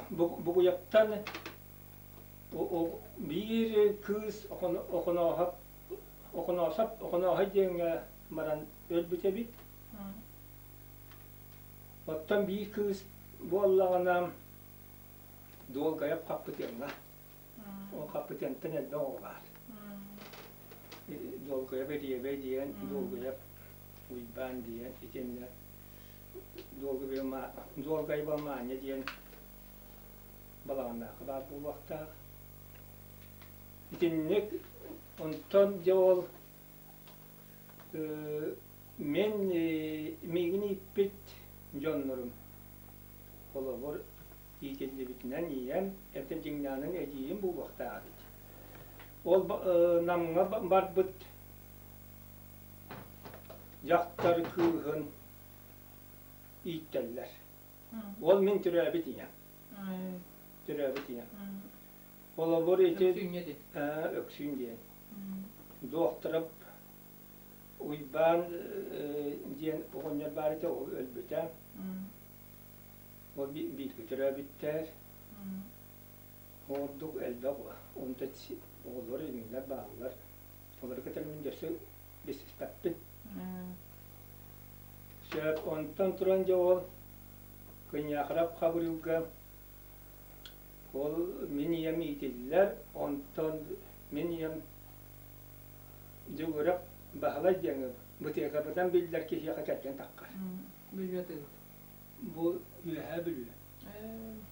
Бугуйаптан биир кыыс Охонооһоп Охоноосоп Охонооһой диэҥҥэ баран өлбүт эбит. Оттон биир кыыс буоллаҕына Дуолгайап Хаппытыаҥҥа. Ол Хаппытыантан элбэх оҕо баар. Дуолгайап Эриэбэй диэн, Дуолгайап Уйбаан диэн, итиннэ Дуолгайба Маня диэн балаҕаннаахха баар буолуохтаах. Итинник онтон дьэ ол мин миигин ииппит дьоннорум холобур иитиллибитинэн ийэм эбэтэр дьиҥнээҕинэн эдьиийим буолуохтаах эбит. Ол Намҥа барбыт дьахтар кыыһын ииттэллэр. Ол мин төрөөбүт ийэм. Төрөөбүт ийэм. Холобур ити Өксүүн диэн. Дуохтарап Уйбаан диэн оҕонньор баар этэ, ол өлбүтэ. Ол бииргэ төрөөбүттэр. Ордук элбэх онто оҕолор иҥнэр бааллар. Олору кытары мин өссө билсиспэппин. Сөп, онтон туран дьэ ол Кыньаахырап Хабырыылга ол мин ийэм иитиллэр, онтон мин ийэм Дьугурап Баһылай диэҥҥэ бытыакабытан биллэр киһиэхэ кэргэн таххар. Бүлүү Бу Үөһээ Бүлүү.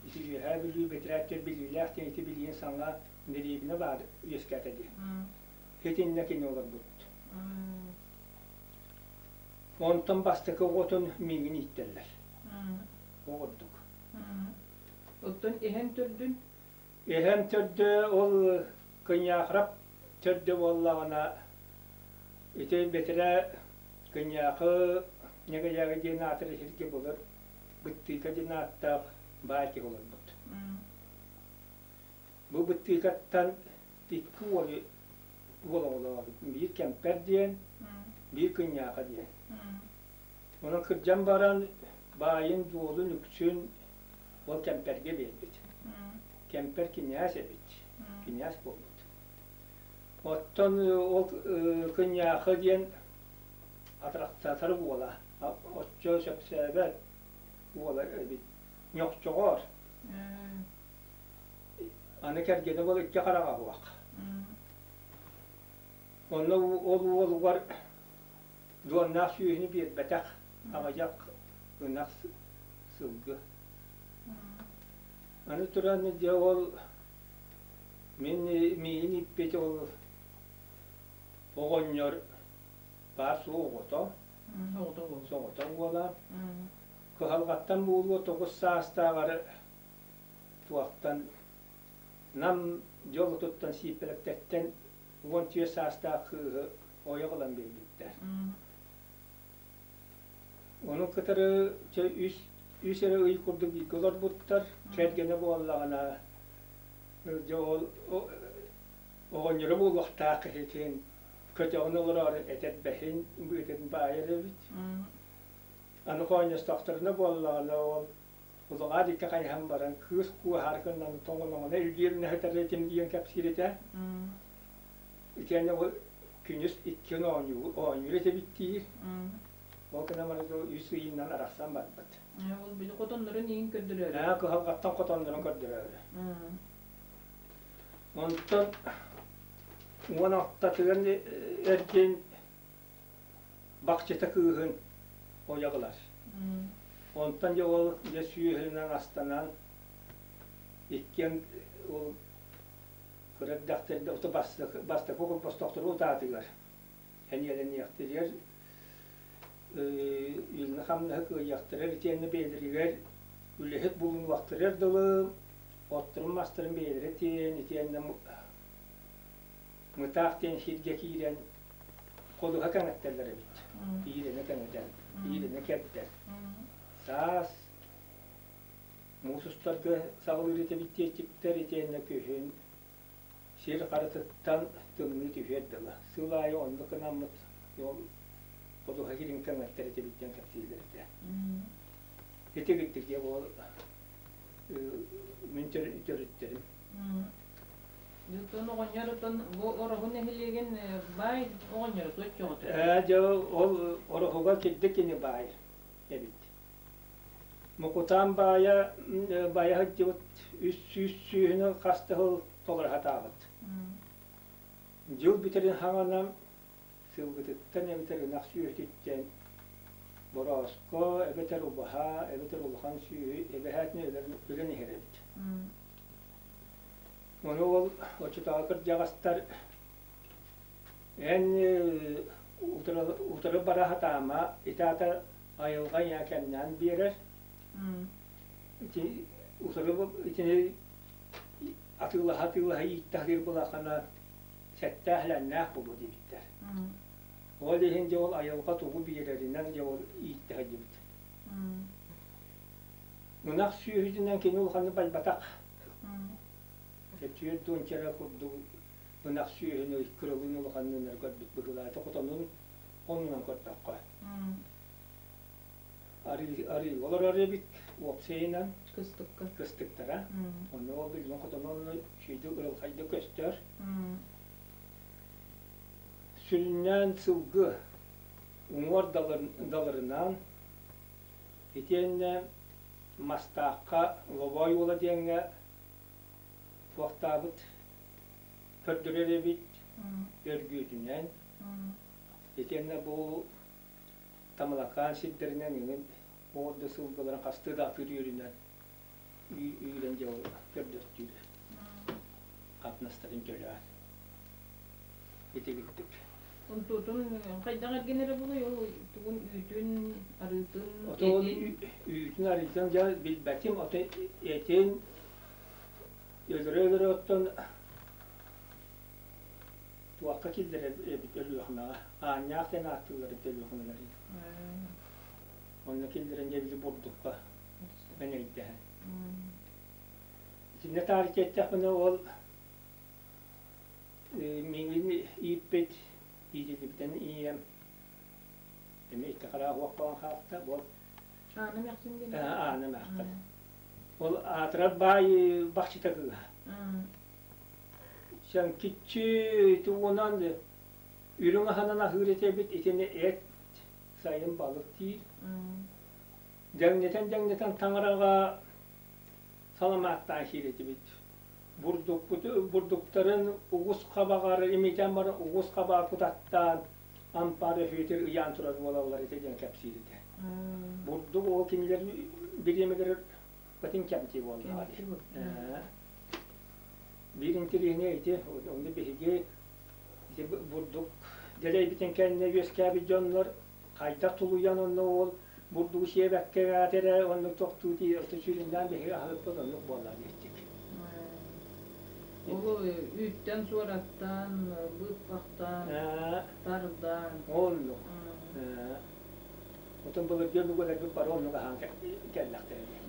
Ити Үөһээ Бүлүү бэтэрээттэр билиилээх диэн ити билигин саҥа дэриэбинэ баар үөскээтэ дии. Итиннэ кини олорбут. Онтон бастакы оҕотун миигин ииттэллэр. Оҕордук. Оттон эһэҥ төрдүн? Эһэм төрдө ол Кыньаахырап төрдө буоллаҕына ити бэтэрээ Кыньаахы Ньэгэйээги диэн аатыр сиргэ булар Быттыыка диэн ааттаах баай киһи олорбут. Бу Быттыыкаттан икки уол уол оҕолообут. Биир Кэмпэр диэн, биир Кыньааха диэн. Онон кырдьан баран баайын-дуолун үксүн ол Кэмпэргэ биэрбит. Кэмпэр кинээс эбит, кинээс буолбут. Оттон ол Кыньаахы диэн атырахтатар уола, оччо сөпсөөбөт уола эбит. Ньохчоҕор. Аны кэргэнэ буол икки хараҕа уох. Онно ол уолугар дуоннаах сүөһүнү биэрбэтэх аҕыйах ынах сылгы. Аны туран дьэ ол мин миигин ииппит ол оҕонньор баар суох оҕото, соҕотох уола. Кыһалҕаттан буолуо 9 саастааҕар туохтан Нам дьолутуттан Сииппэлэптэттэн 14 саастаах кыыһы ойох ылан биэрбиттэр. Ону кытары чэ үс эрэ ый курдук бииргэ олорбуттар. Кэргэнэ буоллаҕына дьэ ол оҕонньоро буолуохтаах киһитин көтөҕөн олороору этэрбэһин быатын баайар эбит. Аны хоонньостохторуна буоллаҕына ол улаҕаа диэки хайыһан баран кыыс куоһаар гынан тоҥоноҕуна илдьиэринэ сытар этим диэн кэпсиир этэ. Итиэннэ ол күнүс иккиэн оонньуур этибит диир. Ол гынан баран үс ыйынан арахсан барбыт. Ол били хотоннорун иин көрдөрөөрү. Ээ, кыһалҕаттан хотоннорун көрдөрөөрү. Онтон 16-тыгар эргин Бахчыта кыыһын ойох ылар. Онтон дьэ ол дьэ сүөһүнэн астанан иккиэн ол кыра эрдэхтэринэ бастакы холбостохтору утаатыгар эниэлэниэхтэригэр илини хамнаһы кыайыахтарар итиэннэ бэйэлэригэр үлэһит булунуохтарыгар дылы отторун мастарын бэйэлэрэ тиэйэн итиэннэ Мытаах диэн сиргэ киирэн ходуһа кэҥэттэллэр эбит. Иирэнэ кэҥэтэн, иирэнэ кэрдэр. Саас муус устарга саҕалыыр этэбит диэччиктэр итиэннэ күһүн сир харытыттан тымныы түһүөр дылы. Сыл аайы оннук гынаммыт ол ходуһа сирин кэҥэттэр этибит диэн кэпсииллэр этэ. Ити гиттик дьэ ол мин төрүттэрим. Оттон оҕонньор оттон бу Ороһу нэһилиэгин баай оҕонньоро туоччоҕото. Ээ дьэ ол Ороһуга кирдик кини баай эбит. Мукутаан баайа байа сылдьыбыт 300 сүүһүнү хас да сыл толоро сатаабыт. Дьыл бүтэрин хаҥана сылгытыттан эбэтэр ынах сүөһүтүттэн борооско эбэтэр убаһа эбэтэр улахан сүөһү эбэһээтинэ өлөн иһэр эбит. Ону ол оччотооҕу кырдьаҕастар эн утары бара сатаама, ити аата айылҕа ийэ кэмнээн биэрэр. Ити утары итини атыылаһа-атыылаһа ииттэһир былахана сэттээх-лэннээх буолуо диэбиттэр. Ол иһин дьэ ол айылҕа тугу биэрэринэн дьэ ол ииттэһэ сылдьыбыт. Ынах сүөһүтүнэн кини улаханнык байбатах. 40 эрэ курдук ынах сүөһүнү кыралыын улаханныын көрбүт быһыылаата хотонун оннунан көрдөххө. Арыы олорор эбит уопсайынан кыстыкка кыстыктара. Онно ол билигин хотону онно үчүгэйдик ырылхайдык көстөр. Сүрүннээн сылгы уҥуор далырынан итиэннэ Мастаахха Лобоой уола диэҥҥэ туохтаабыт көрдөрөр эбит өргүөтүнэн итиэннэ бу Тамалакаан сирдэринэн иҥин оҕордо сылгыларын хастыы да атыыр үөрүнэн үүрэн дьэ ол көрдөртүүр хатнастарын төлөөн итигиттик Онтуотун хайдах эргинэрэ буолуой ол тугун үүтүн, арыытын, Отон этин? Үүтүн арыытын дьэ билбэтим, ото этин өлөрө-өлөрө оттон туохха киллэрэр эбит Өлүөхүмэҕэ. Аанньаах диэн ааттыыллар эбит Өлүөхүмэлэрин. Онно киллэрэн дьэ били бурдукка мэнэйдэһэн. Итиннэ таарыччы эттэхпинэ ол Миигин ииппит, иитиллибитин ийэм эмиэ икки хараах уохпаҕын хаалта. Ол Аана эмээхсин диэн? Аана эмээххин. Ол аатырар баай бахчыта кыыһа. Сэҥкиччи тугунан үрүҥ аһынан аһыыр этибит, итини эт, сайын балык диир. Дьэҥнэтэн-дьэҥнэтэн таҥараҕа саламааттаан сиир этибит. Бурдуктарын угус хабаҕар имитэн баран угус хабаҕар кутаттаан ампаар өһүөтүр ыйаан турар буолаллар этэ диэн кэпсиир этэ. Бурдук ол кинилэр бириэмэлэрэ батын кэмчи буоллаҕа дии. Биир интэриэһинэй ити, онно биһиги ити бурдук дэлэйбитин кэннэ үөскээбит дьоннор хайдах тулуйан онно ол бурдугу сиэбэккэ эрэ оннук тохтуу тиийэ сүрүннээн биһиги аһылыкпыт оннук буолла диэччик. Ол үүттэн суораттан, быыппахтаан, тардаан. Оннук. Отон былыргы өбүгэлэрбит бары оннук аһаан кэллэхтэрэ дии.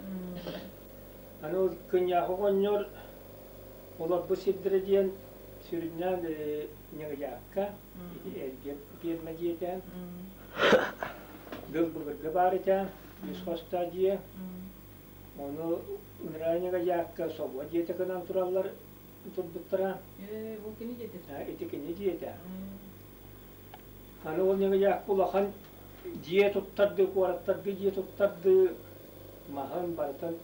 Аны ол Кынньаахы оҕонньор олорбут сирдэрэ диэн сүрүннээн Ньыгыйаакка ити эргэ пиэрмэ дьиэтэ, дыл былыргы баар этэ, үс хостоох дьиэ. Ону Ыныраа Ньыгыйаакка собуот дьиэтэ гынан тураллар турбуттара. Ол кини дьиэтэ? Ити кини дьиэтэ. Аны ол Ньыгыйаакка улахан дьиэ туттарды, куораттарга дьиэ туттарды маһын барытын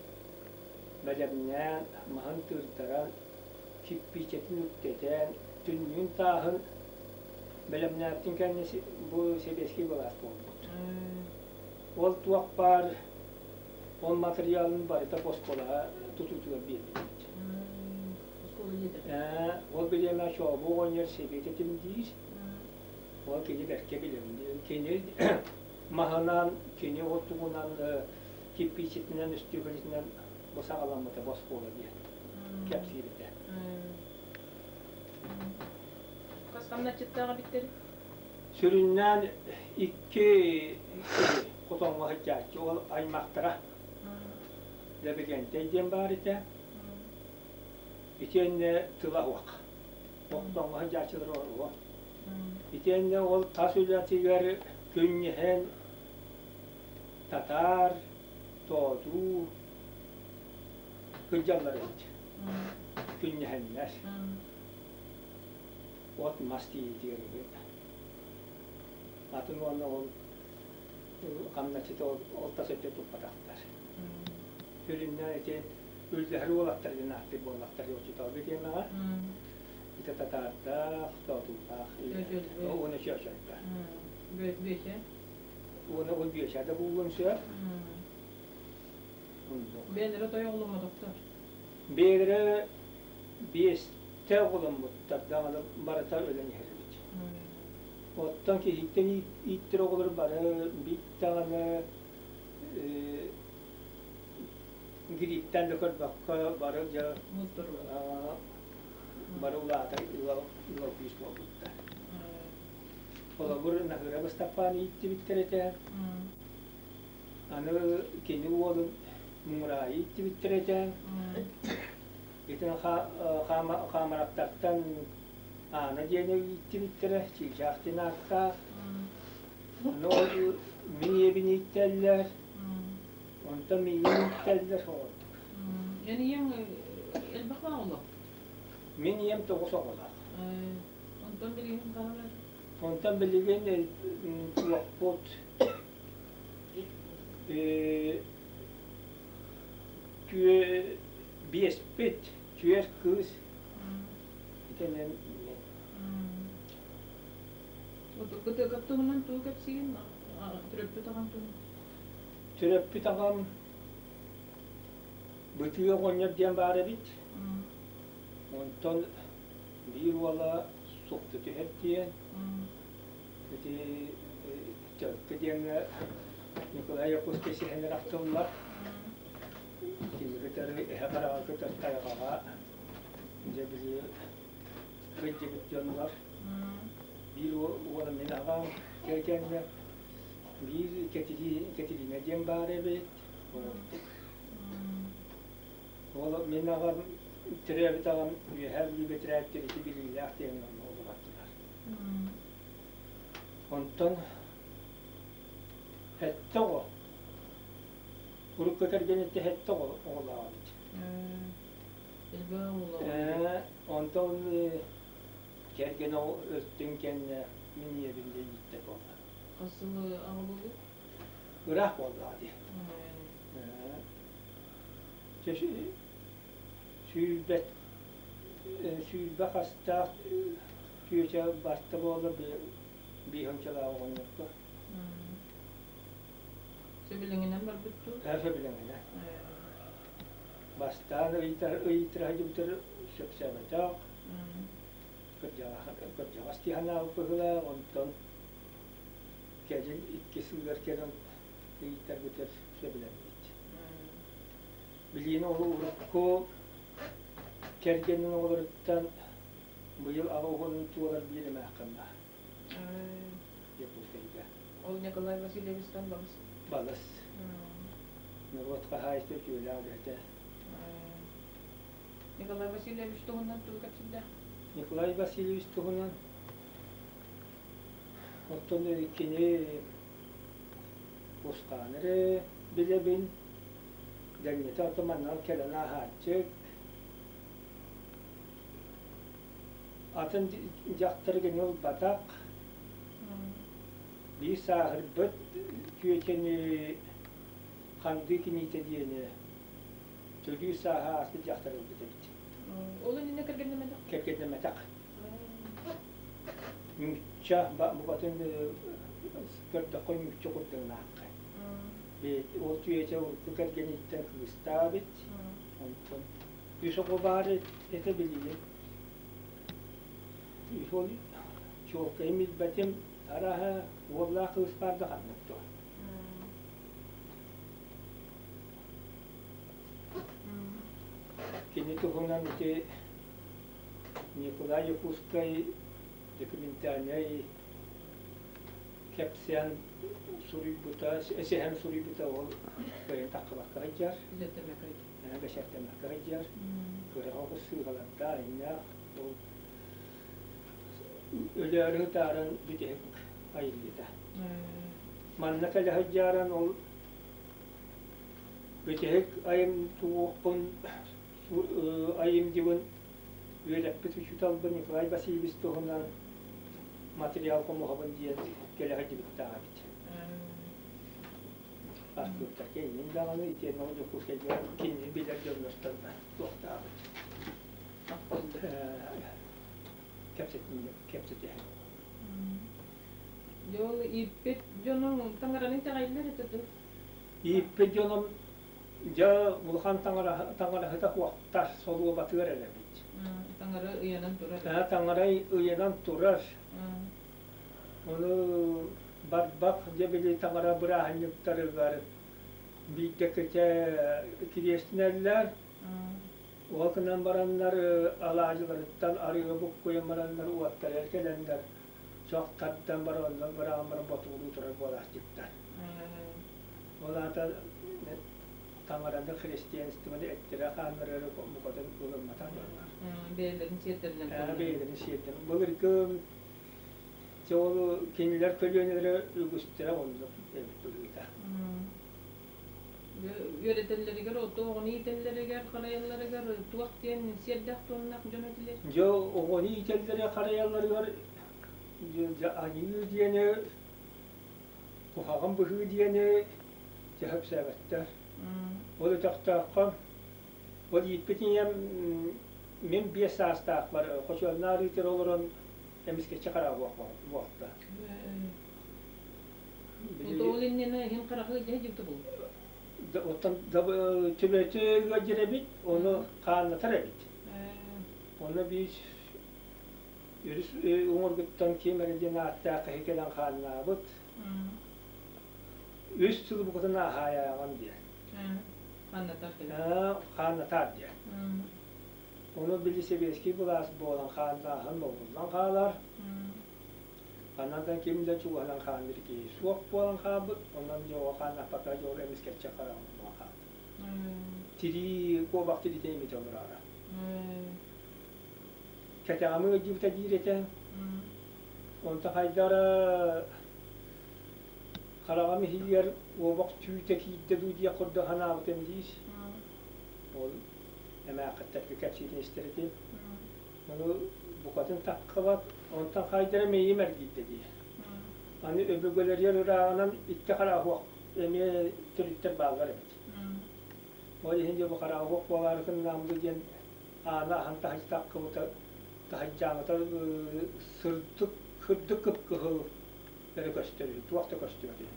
бэлэмнээн, маһын тыырдаран, кирпиичэтин үктэтэн, түннүгүн тааһын бэлэмнээбитин кэннэ бу сэбиэскэй былаас буолбут. Ол туох баар ол матырыйаалын барыта оскуолаҕа тутуутугар биэрбит. Ол бириэмэ Чообу оҕонньор сэбиэт этим диир. Ол кини бэркэ билэбин. Кини маһынан, кини оттугунан, кирпиичэтинэн, өстүөкүлэтинэн бу саҕаламмыта бу оскуола диэн кэпсиир этэ. Хас хамначчыттаах эбиттэр? Сүрүннээн икки киһи хотоҥҥо сылдьааччы, ол аймахтара Лэбигэнтэй диэн баар этэ. Итиэннэ тыла суох. Хотоҥҥо сылдьааччылар оруо. Итиэннэ ол тас үлэтигэр күнньэһэн татаар, тоотуу кырдьаллар эбит. Күнньэһэннэр. От мас тиийиитигэр үһү. Атын уонна ол хамначчыта ол тас өттө туппатахтар. Сүрүннээн ити үллэһэр уолаттар диэн ааттыыр буоллахтар оччотооҕу тиэмэҕэ. Ити татаардаах, тоотуулаах, уонна чөөчөллөр. Бүөчэ? Уонна ол бүөчэ да буолуон сөп. Бэйэлэрэ той оҕоломмотохтор? Бэйэлэрэ биэстэ оҕоломмуттар даҕаны барыта өлөн иһэр эбит. Оттон киһиттэн ииттэр оҕолор бары биир даҕаны грипптэн да көрбөккө бары дьэ бары улаатар ыал күүс буолбуттар. Холобур, Наһыыра Ыстапаан ииттибиттэр этэ. Аны кини уолун Муҥураайы ииттибиттэр этэ. Итин хаамараттартан Аана диэни ииттибиттэрэ, Чыычаах диэн ааттаах. Аны ол мин ийэбин ииттэллэр, онтон миигин ииттэллэр оҕордук. Эн ийэҥ элбэх оҕолоох? Мин ийэм тоҕус оҕолоох. Онтон билигин хаһан? Онтон билигин туохпут биэспит, түөрт кыыс итинэн Кытыакап туһунан тугу кэпсиигин? Төрөппүт аҕаҥ туһунан? Төрөппүт аҕам Бытыы оҕонньор диэн баар эбит. Онтон биир уола супту түһэр диэн ити Төлкө диэҥҥэ Николай Якутский сэһэнэр ахтыллар. Кини кытары эһэ хараҕа көтөр тайҕаҕа дьэ били кырдьыбыт дьоннор. Биир уола мин аҕам кэргэннэ биир Кэтириинэ диэн баар эбит. Ол мин аҕам төрөөбүт аҕам Үөһээ Бүлүү бэтэрээттэр ити билиилээх диэн онно улааттылар. Онтон сэттэ оҕо. Урукку кэргэниттэн сэттэ оҕо оҕолоох эбит. Элбэх оҕолоох. Онтон кэргэн өлтүн кэннэ мин ийэбин да ииттэ буолла. Хас сылы аҕалылыы? Ыраах буоллаҕа дии. Сүүрбэ сүүрбэ хастаах чүөчэ барта буола биэһунчалаах оҕонньорго. Сөбүлэҥинэн барбыт дуу? Ээ, сөбүлэҥинэн. Бастаан ыйытара сылдьыбытар сөпсөөбөтөх. Кырдьаҕас дии санаабыт быһыылаах, онтон кэлин икки сылыгар кэлэн ыйытарбытыгар сөбүлэммит. Билигин ол урукку кэргэнин оҕолоруттан быйыл аҕа уһунун туолар биир эмээххин баар. Якутскайга. Ол Николай Васильевичтан балыс. Балыс. Норуот хаһаайыста үтүөлээх үлэһитэ. Николай Васильевич туһунан тугу кэпсиирдээх? Николай Васильевич туһунан оттон кини Кусхааны эрэ билэбин. Дьэҥнэтэ оттон манна кэлэн ааһааччы. Атын дьахтары кини ылбатах. Биир сааһырбыт түөтэни Хандыы киниитэ диэни төлүү сааһа ааспыт дьахтар ылбыт эбит. Ол иннинэ кэргэннэмэтэх? Кэргэннэмэтэх. Нуучча букатын көрдөххө нуучча курдугунаахха. Ол түөтэ урукку кэргэниттэн кыыстаабыт. Онтон үс оҕо баар этэ билигин. Ол чуолкайын билбэтим. Арааһа уоллаах кыыс баар да ханнык дуо. Кини туһунан ити Николай Якутскай документальнай кэпсээн суруйбута, сэһэн суруйбута ол кыайан таххыбакка сылдьар. Бэчээттэммэккэ сылдьар. Кыра оҕус сыыһалардаах, иннээх ол өлөөрү ытааран бүтэһик айыллыыта. Манна кэлэ сылдьааран ол бүтэһик айым туохпун айымдьыбын үөрэппит учууталбын Николай Васильевич туһунан материал хомуһабын диэн кэлэ сылдьыбыттаах эбит. Архыыптарга иннин даҕаны итиэннэ ол Дьокуускайга кинини билэр дьоннортон туохтаабыт. Кэпсэтиһэн. Дьэ ол ииппит дьонуҥ таҥараны итэҕэйэллэр этэ дуо? Ииппит дьонум дьэ улахан таҥараһыта суохтар, солуобатыгар эрэ эбит. Таҥара ыйанан турар. Таҥара ыйанан турар. Ону барбах дьэ били таҥара бырааһынньыктарыгар биирдэ кэтэ кириэстинэллэр. Ол гынан бараннар алаадьыларыттан арыгы буккуйан бараннар уоттарыгар кэлэннэр чох тардан баран онно быраҕан баран ботугуруу турар буолааччыттар. Ол аата таҥараны христианствоны эттэрэ-хааннара букатын ылымматах дьоннор. Бэйэлэрин сиэрдэринэн. Бэйэлэрин сиэрдэрин. Былыргы дьэ ол кинилэр көлүөнэлэрэ үгүстэрэ оннук эбит быһыыта. Үөрэтэллэригэр, ото оҕону иитэллэригэр, харайалларыгар туох диэн сиэрдээх туомнаах дьон этилэр? Дьэ оҕону иитэллэрэ харайалларыгар аньыы диэни, куһаҕан быһыы диэни дьэ сөпсөөбөттөр. Ол өтөхтөөххө ол ииппит ийэм мин 5 саастаахпар хочуолунаа арыытыгар олорон эмискэччи хараабыах буолта. Ол иннинэ иһин хараҕы дьэ дьикти буолла. Оттон төбөтө ыалдьар эбит, ону хааннатар эбит. Онно биир өрүс уҥуоргуттан ким эрэ диэн ааттаах киһи кэлэн хааннаабыт. Үс сыл букатын ааһаайааҕын диэн. Хааннатар Хааннатар диэн. Ону били сэбиэскэй былаас буолан хааннааһын бобуллан хаалар. Ханан да ким да чугаһынан хаанныр киһи суох буолан хаалбыт, онон дьоҕо хааннаппакка дьол эмискэччи хараҕын буолан хаалбыт. Тирии, куобах тириитэ имитэ олороро. Кэтэҕими ыалдьыбыта диир этэ. Онто хайдара хараҕым иһигэр уобах түүтэ киирдэ дуу диэх курдук санаабытым диир. Ол эмээххиттэргэ кэпсиирин истэр этим. Ону букатын таххыбат, онтон хайдара мэйиим эргийдэ дии. Аны өбүгэлэригэр ырааҕынан икки хараҕа эмиэ төрүттэр бааллар эбит. Ол иһин дьэ бу хараҕа суох буолаары гыннаамды диэн ааны аһан таһыйтаххыбыта таһыйдьааҥыта сырдык кырдык кып-кыһыл эрэ көстөр үһү, туох да көстүбэт үһү.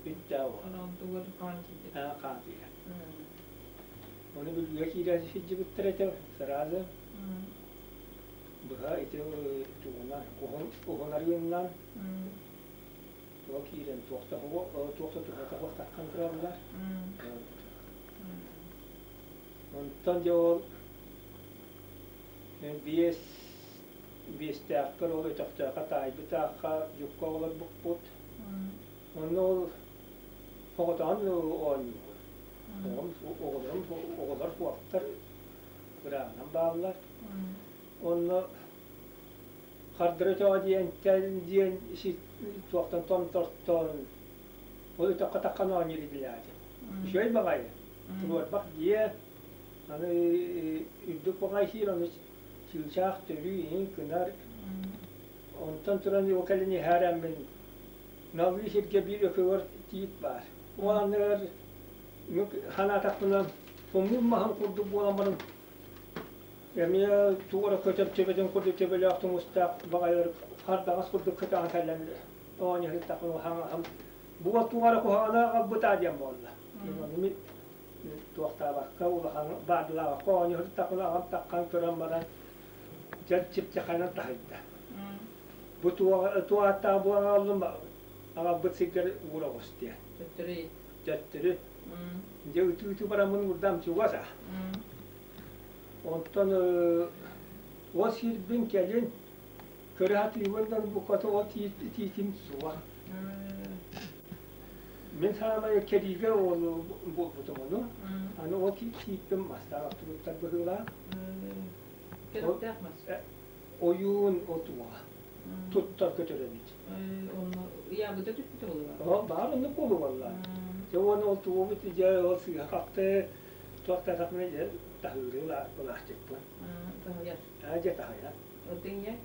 Бүттэ ол. Онтугар хаан киирдэ. Хаан киирэр. Ону бүлүүгэ киирэ сылдьыбыттар этэ сразу. Быһа ити тугунан уһун уһун арыыннан туох киирэн туох да туох да туһата суох таххан тураллар. Онтон дьэ ол биэс биэстээхпэр ол өтөхтөөххө таайбыт аахха дьукка олорбуппут. Онно ол соҕотоҕун оонньуур. Оҕом оҕолорум оҕолор суохтар ырааҕынан бааллар. Онно хардары өтөҕө диэнтэн диэн туохтан томтортон ол өтөххө таххан оонньуур идэлээти. Үчүгэй баҕайы. Туруорбах дьиэ аны үрдүк баҕайы сиир ону чыычаах төрүү иһин кынар. Онтон туран ол кэлин иһээрэммин налыы сиргэ биир өкөгөр тиит баар. Ол анныгар санаатахпына хомуур маһын курдук буолан баран эмиэ тугу эрэ көтөр төбөтүн курдук төбөлөөх тумустаах баҕайылар хардаҕас курдук кытаан кэлэн оонньоһуттахпына хаҥаһым буга туох эрэ куһаҕаны аҕалбыта диэн буолла. Ону мин туохтаабакка улахан баардылаабакка оонньоһуттахпына аҕам таххан көрөн баран дьэ чыпчахайынан таһыйда. Бу туох ааттаах буолан аҕаллым аҕалбыт сиргэр уура оҕус диэн. Төттөрү. Төттөрү. Дьэ ытыы-ытыы бараммын уурдам чугас а. Онтон ол сирбин кэлин көрө сатыыбын да буката ол тиитим суох. Мин саамай кэриигэ ол буолбутум ону. Аны ол тииппин мастаах охтубуттар быһыылаах. Кэлэптээх мас. Ойуун отуга туттар көтөр эбит. Онно ыйаабыта түспүтэ буолуо. Баар оннук буолуо Дьэ уонна ол тугубут дьэ ол сыыһа-халты туохтаатахпына дьэ таһыыры былаастыкпын. Таһыйар. Аа дьэ таһыйар. Оттон ийэ?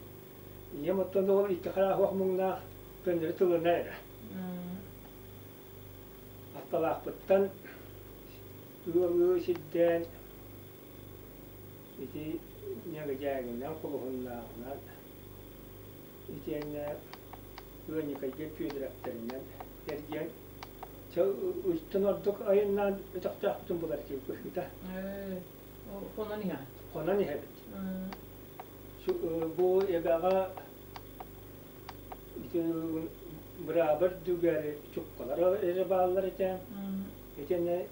Ийэм оттон ол икки хараах муҥнаах көннөрү тылына эрэ. Атталаахпыттан ыалыы сирдээн ити ньэгэдьээгинэн, кулуһуннааҕынан итиэннэ Ыанньыкайга Федоровтарынан эргийэн үстэн ордук айаннаан өтөхтөөхпүтүн булар этим быһыыта. Хонон иһэҕит? Хонон иһэбит. Бу эбэҕэ ити быраабар дүгэр чуккалар эрэ бааллар этэ. Итиэннэ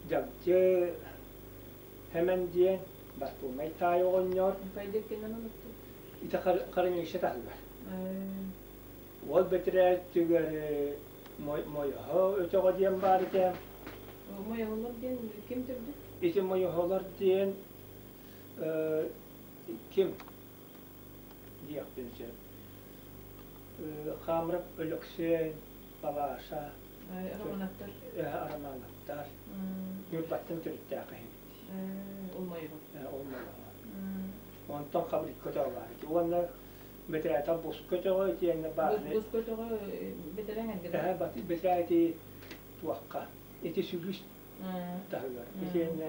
Дьагдьы Хэмэн диэн Бастуунай таай оҕонньор ити Харыньыыша таһыгар. Уол бэтэрээттигэр Мойоһо өтөҕө диэн баар этэ. Мойоһолор диэн ким төрдө? Ити Мойоһолор диэн ким диэхпин сөп. Хаамырап Өлөксөй, Палаша, Романовтар. Романовтар. Ньурбаттан төрүттээх эһибит. Ол Мойоһо. Ол Мойоһо. Онтон Хабырык көтөҕө баар ити. Уонна бэтэрээтэл бус көтөҕө итиэннэ бааһынай. Бус көтөҕө бэтэрээн эргэ. Бэтэрээ ити туохха. Ити сүгүс таһыгар. Итиэннэ